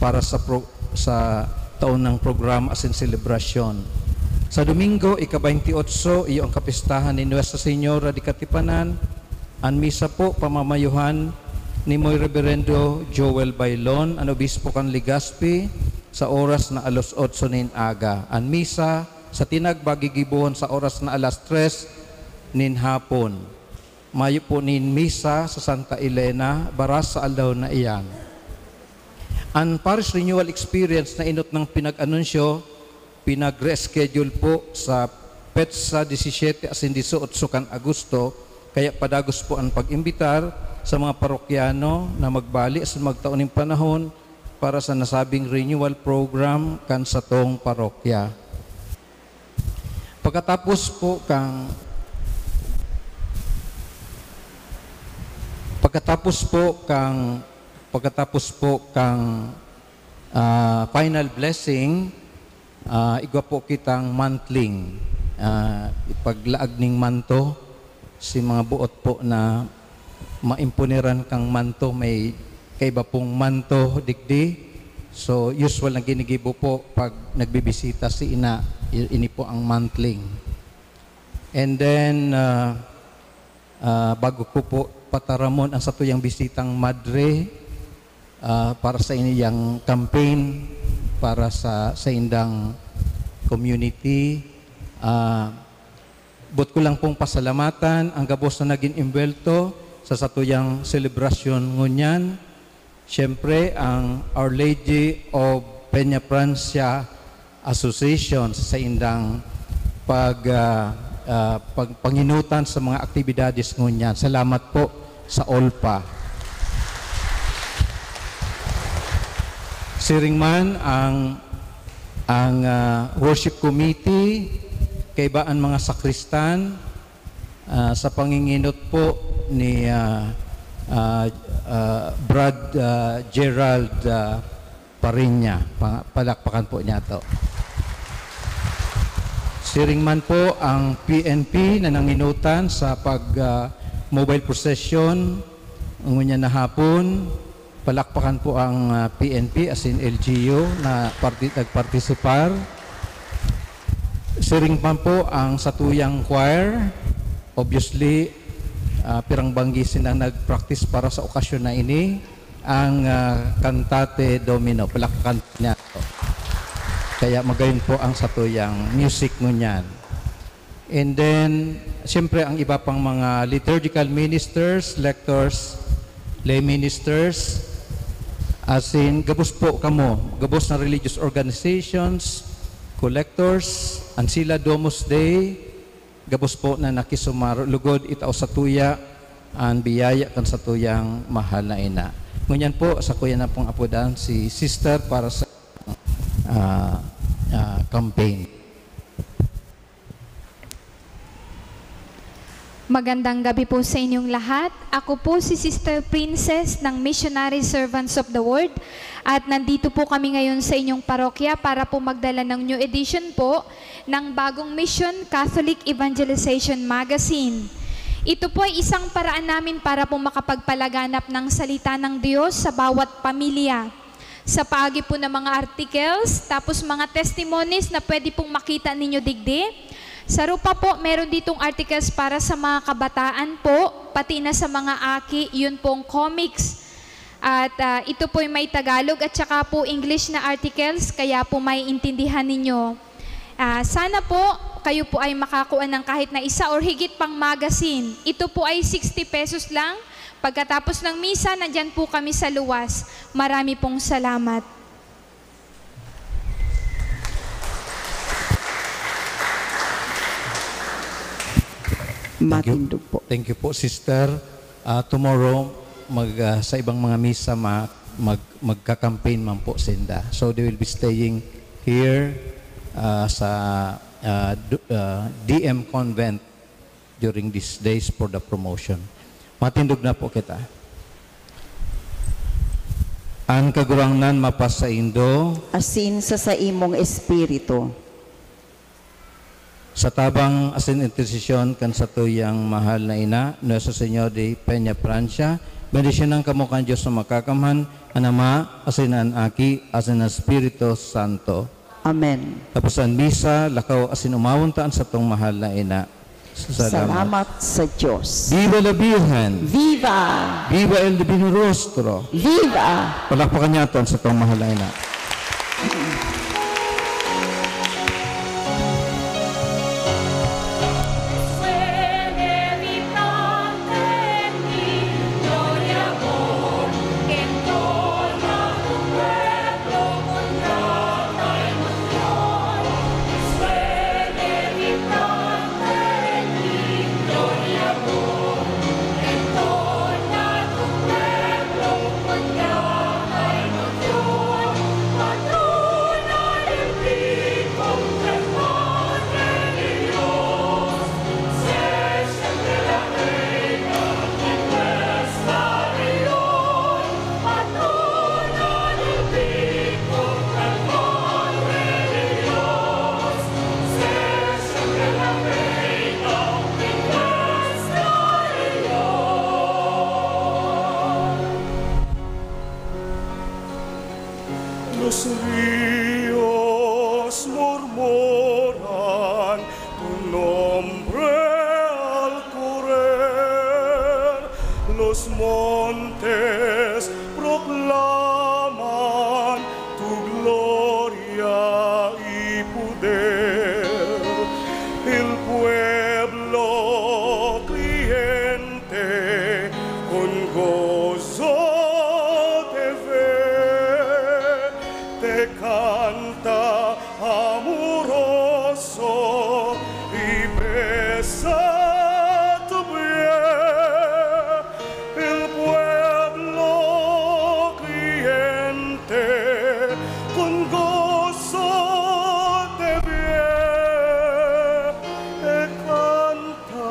para sa pro-, sa taon ng programa asin selebrasyon. Sa Domingo, ika-baynti otso, iyo ang kapistahan ni Nuestra Señora de Katipanan. An misa po, pamamayuhan ni Moy Reberendo Joel Bailon, an obispo kan Legazpi, sa oras na alas otso nin aga. An misa sa tinagba gigibohon sa oras na alas tres nin hapon. Mayo po nin misa sa Santa Elena, baras sa aldaw na iyan. An Parish Renewal Experience na enot nang pinag-anunsyo, pinag-reschedule po sa petsa disisete asin disaotso kan Agosto, kaya padagos po an pag-imbitar sa mga parokyano na magbali asin magtao nin panahon para sa nasabing renewal program kan satong parokya. Pagkatapos po kang, pagkatapos po kang, pagkatapos po kang, ah, final blessing, ah, igwa po kitang mantling, ah, ipaglaag ning manto si mga buot po na maimponeran kang manto, may kaiba pong manto digdi. So, usual na ginigibo po pag nagbibisita si ina, i-, ini po ang mantling. And then, ah, ah, bago ko po pataramon ang satuyang bisitang madre, ah, para sa iyang campaign, para sa, sa indang community, ah, Boot ko lang pong pasalamatan ang gabos na nagin imbwelto sa satuyang selebrasyon ngunyan. Siyempre, ang Our Lady of Peña Francia Association sa saindang pag, ah, ah, pag-, panginutan sa mga aktibidades ngunyan. Salamat po sa OLPA. Siring man ang, ang, ah, worship committee, kaiba an mga sakristan, ah, sa panginginot po ni, ah, ah, ah, Brad, ah, Gerald, ah, Parinya. Pa-, palakpakan po niyato. Siring man po ang P N P na nanginutan sa pag, ah, mobile procession ngunyan na hapon. Palakpakan po ang, ah, P N P, as in L G U, na parti-, nagpartisipar. Siring man po ang satuyang choir. Obviously, ah, pirang banggi sila nag-practice para sa okasyon na ini, ang, ah, Cantate Domino. Palakpakan po niyato. Kaya magayon po ang satuyang music ngunyan. And then, siyempre, ang iba pang mga liturgical ministers, lectors, lay ministers, as in, gabos po kamo, gabos na religious organizations, collectors, an sila Domus Dei, gabos po na nakisumaro, lugod itao satuya an biyaya kan satuyang mahal na ina. Ngunyan po, sakuya na pong apodan si Sister para sa, ah, ah, campaign. Magandang gabi po sa inyong lahat. Ako po si Sister Princess ng Missionary Servants of the World at nandito po kami ngayon sa inyong parokya para po magdala ng new edition po ng bagong Mission Catholic Evangelization Magazine. Ito po ay isang paraan namin para po makapagpalaganap ng salita ng Diyos sa bawat pamilya. Sa paagi po ng mga articles, tapos mga testimonies na pwede pong makita ninyo digdi. Sa rupa po, meron ditong articles para sa mga kabataan po, pati na sa mga aki, yun pong comics. At ah, ito po'y may Tagalog at saka po English na articles, kaya po maiintindihan ninyo. Ah, sana po kayo po ay makakuha ng kahit na isa or higit pang magazine. Ito po ay sixty pesos lang. Pagkatapos ng misa, nandyan po kami sa luwas. Marami pong salamat. Thank you. Matindog po. Thank you po, Sister. Ah, tomorrow, mag, ah, sa ibang mga misa, ma, mag, magka-campaign man po sinda. So, they will be staying here ah, sa ah, du- ah, D M Convent during these days for the promotion. Matindog na po kita. An Kagurangnan mapasaindo. Asin sa saimong espiritu. Sa tabang asin intersesyon kan satuyang mahal na ina, Nuestra Señora de Peña Francia, bendisyonan kamo kan Dios na Makakamhan, an Ama, asin an Aki, asin an Espiritu Santo. Amen. Tapos an misa, lakaw asin omawon ta an satong mahal na ina. Salamat. Salamat sa Diyos. Viva la Virgen! Viva! Viva el Divino Rostro! Viva! Palakpakan niyato an satong mahal na ina. Los ríos murmuran tu nombre al correr, los montes proclaman tu gloria y poder. El pueblo creyente con gozo te ve, te canta amoroso y besa tu pie. El pueblo creyente con gozo te ve, te canta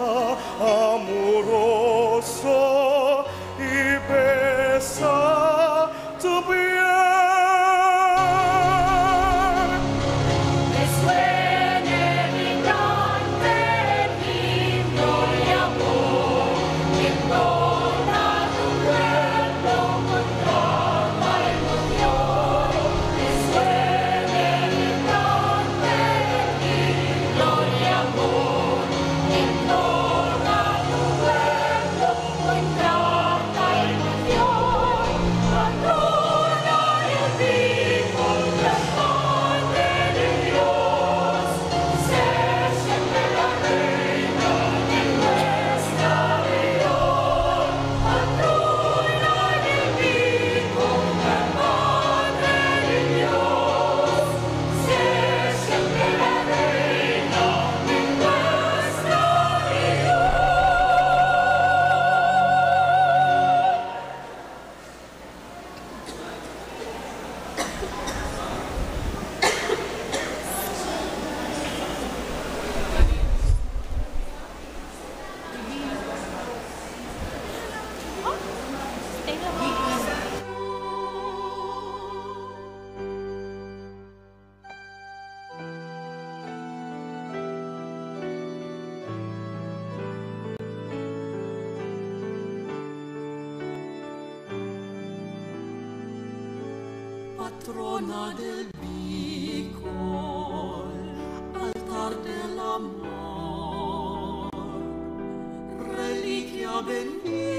amoroso y besa tu pie. Patrona del Bicol, altar del amor, reliquia bendita.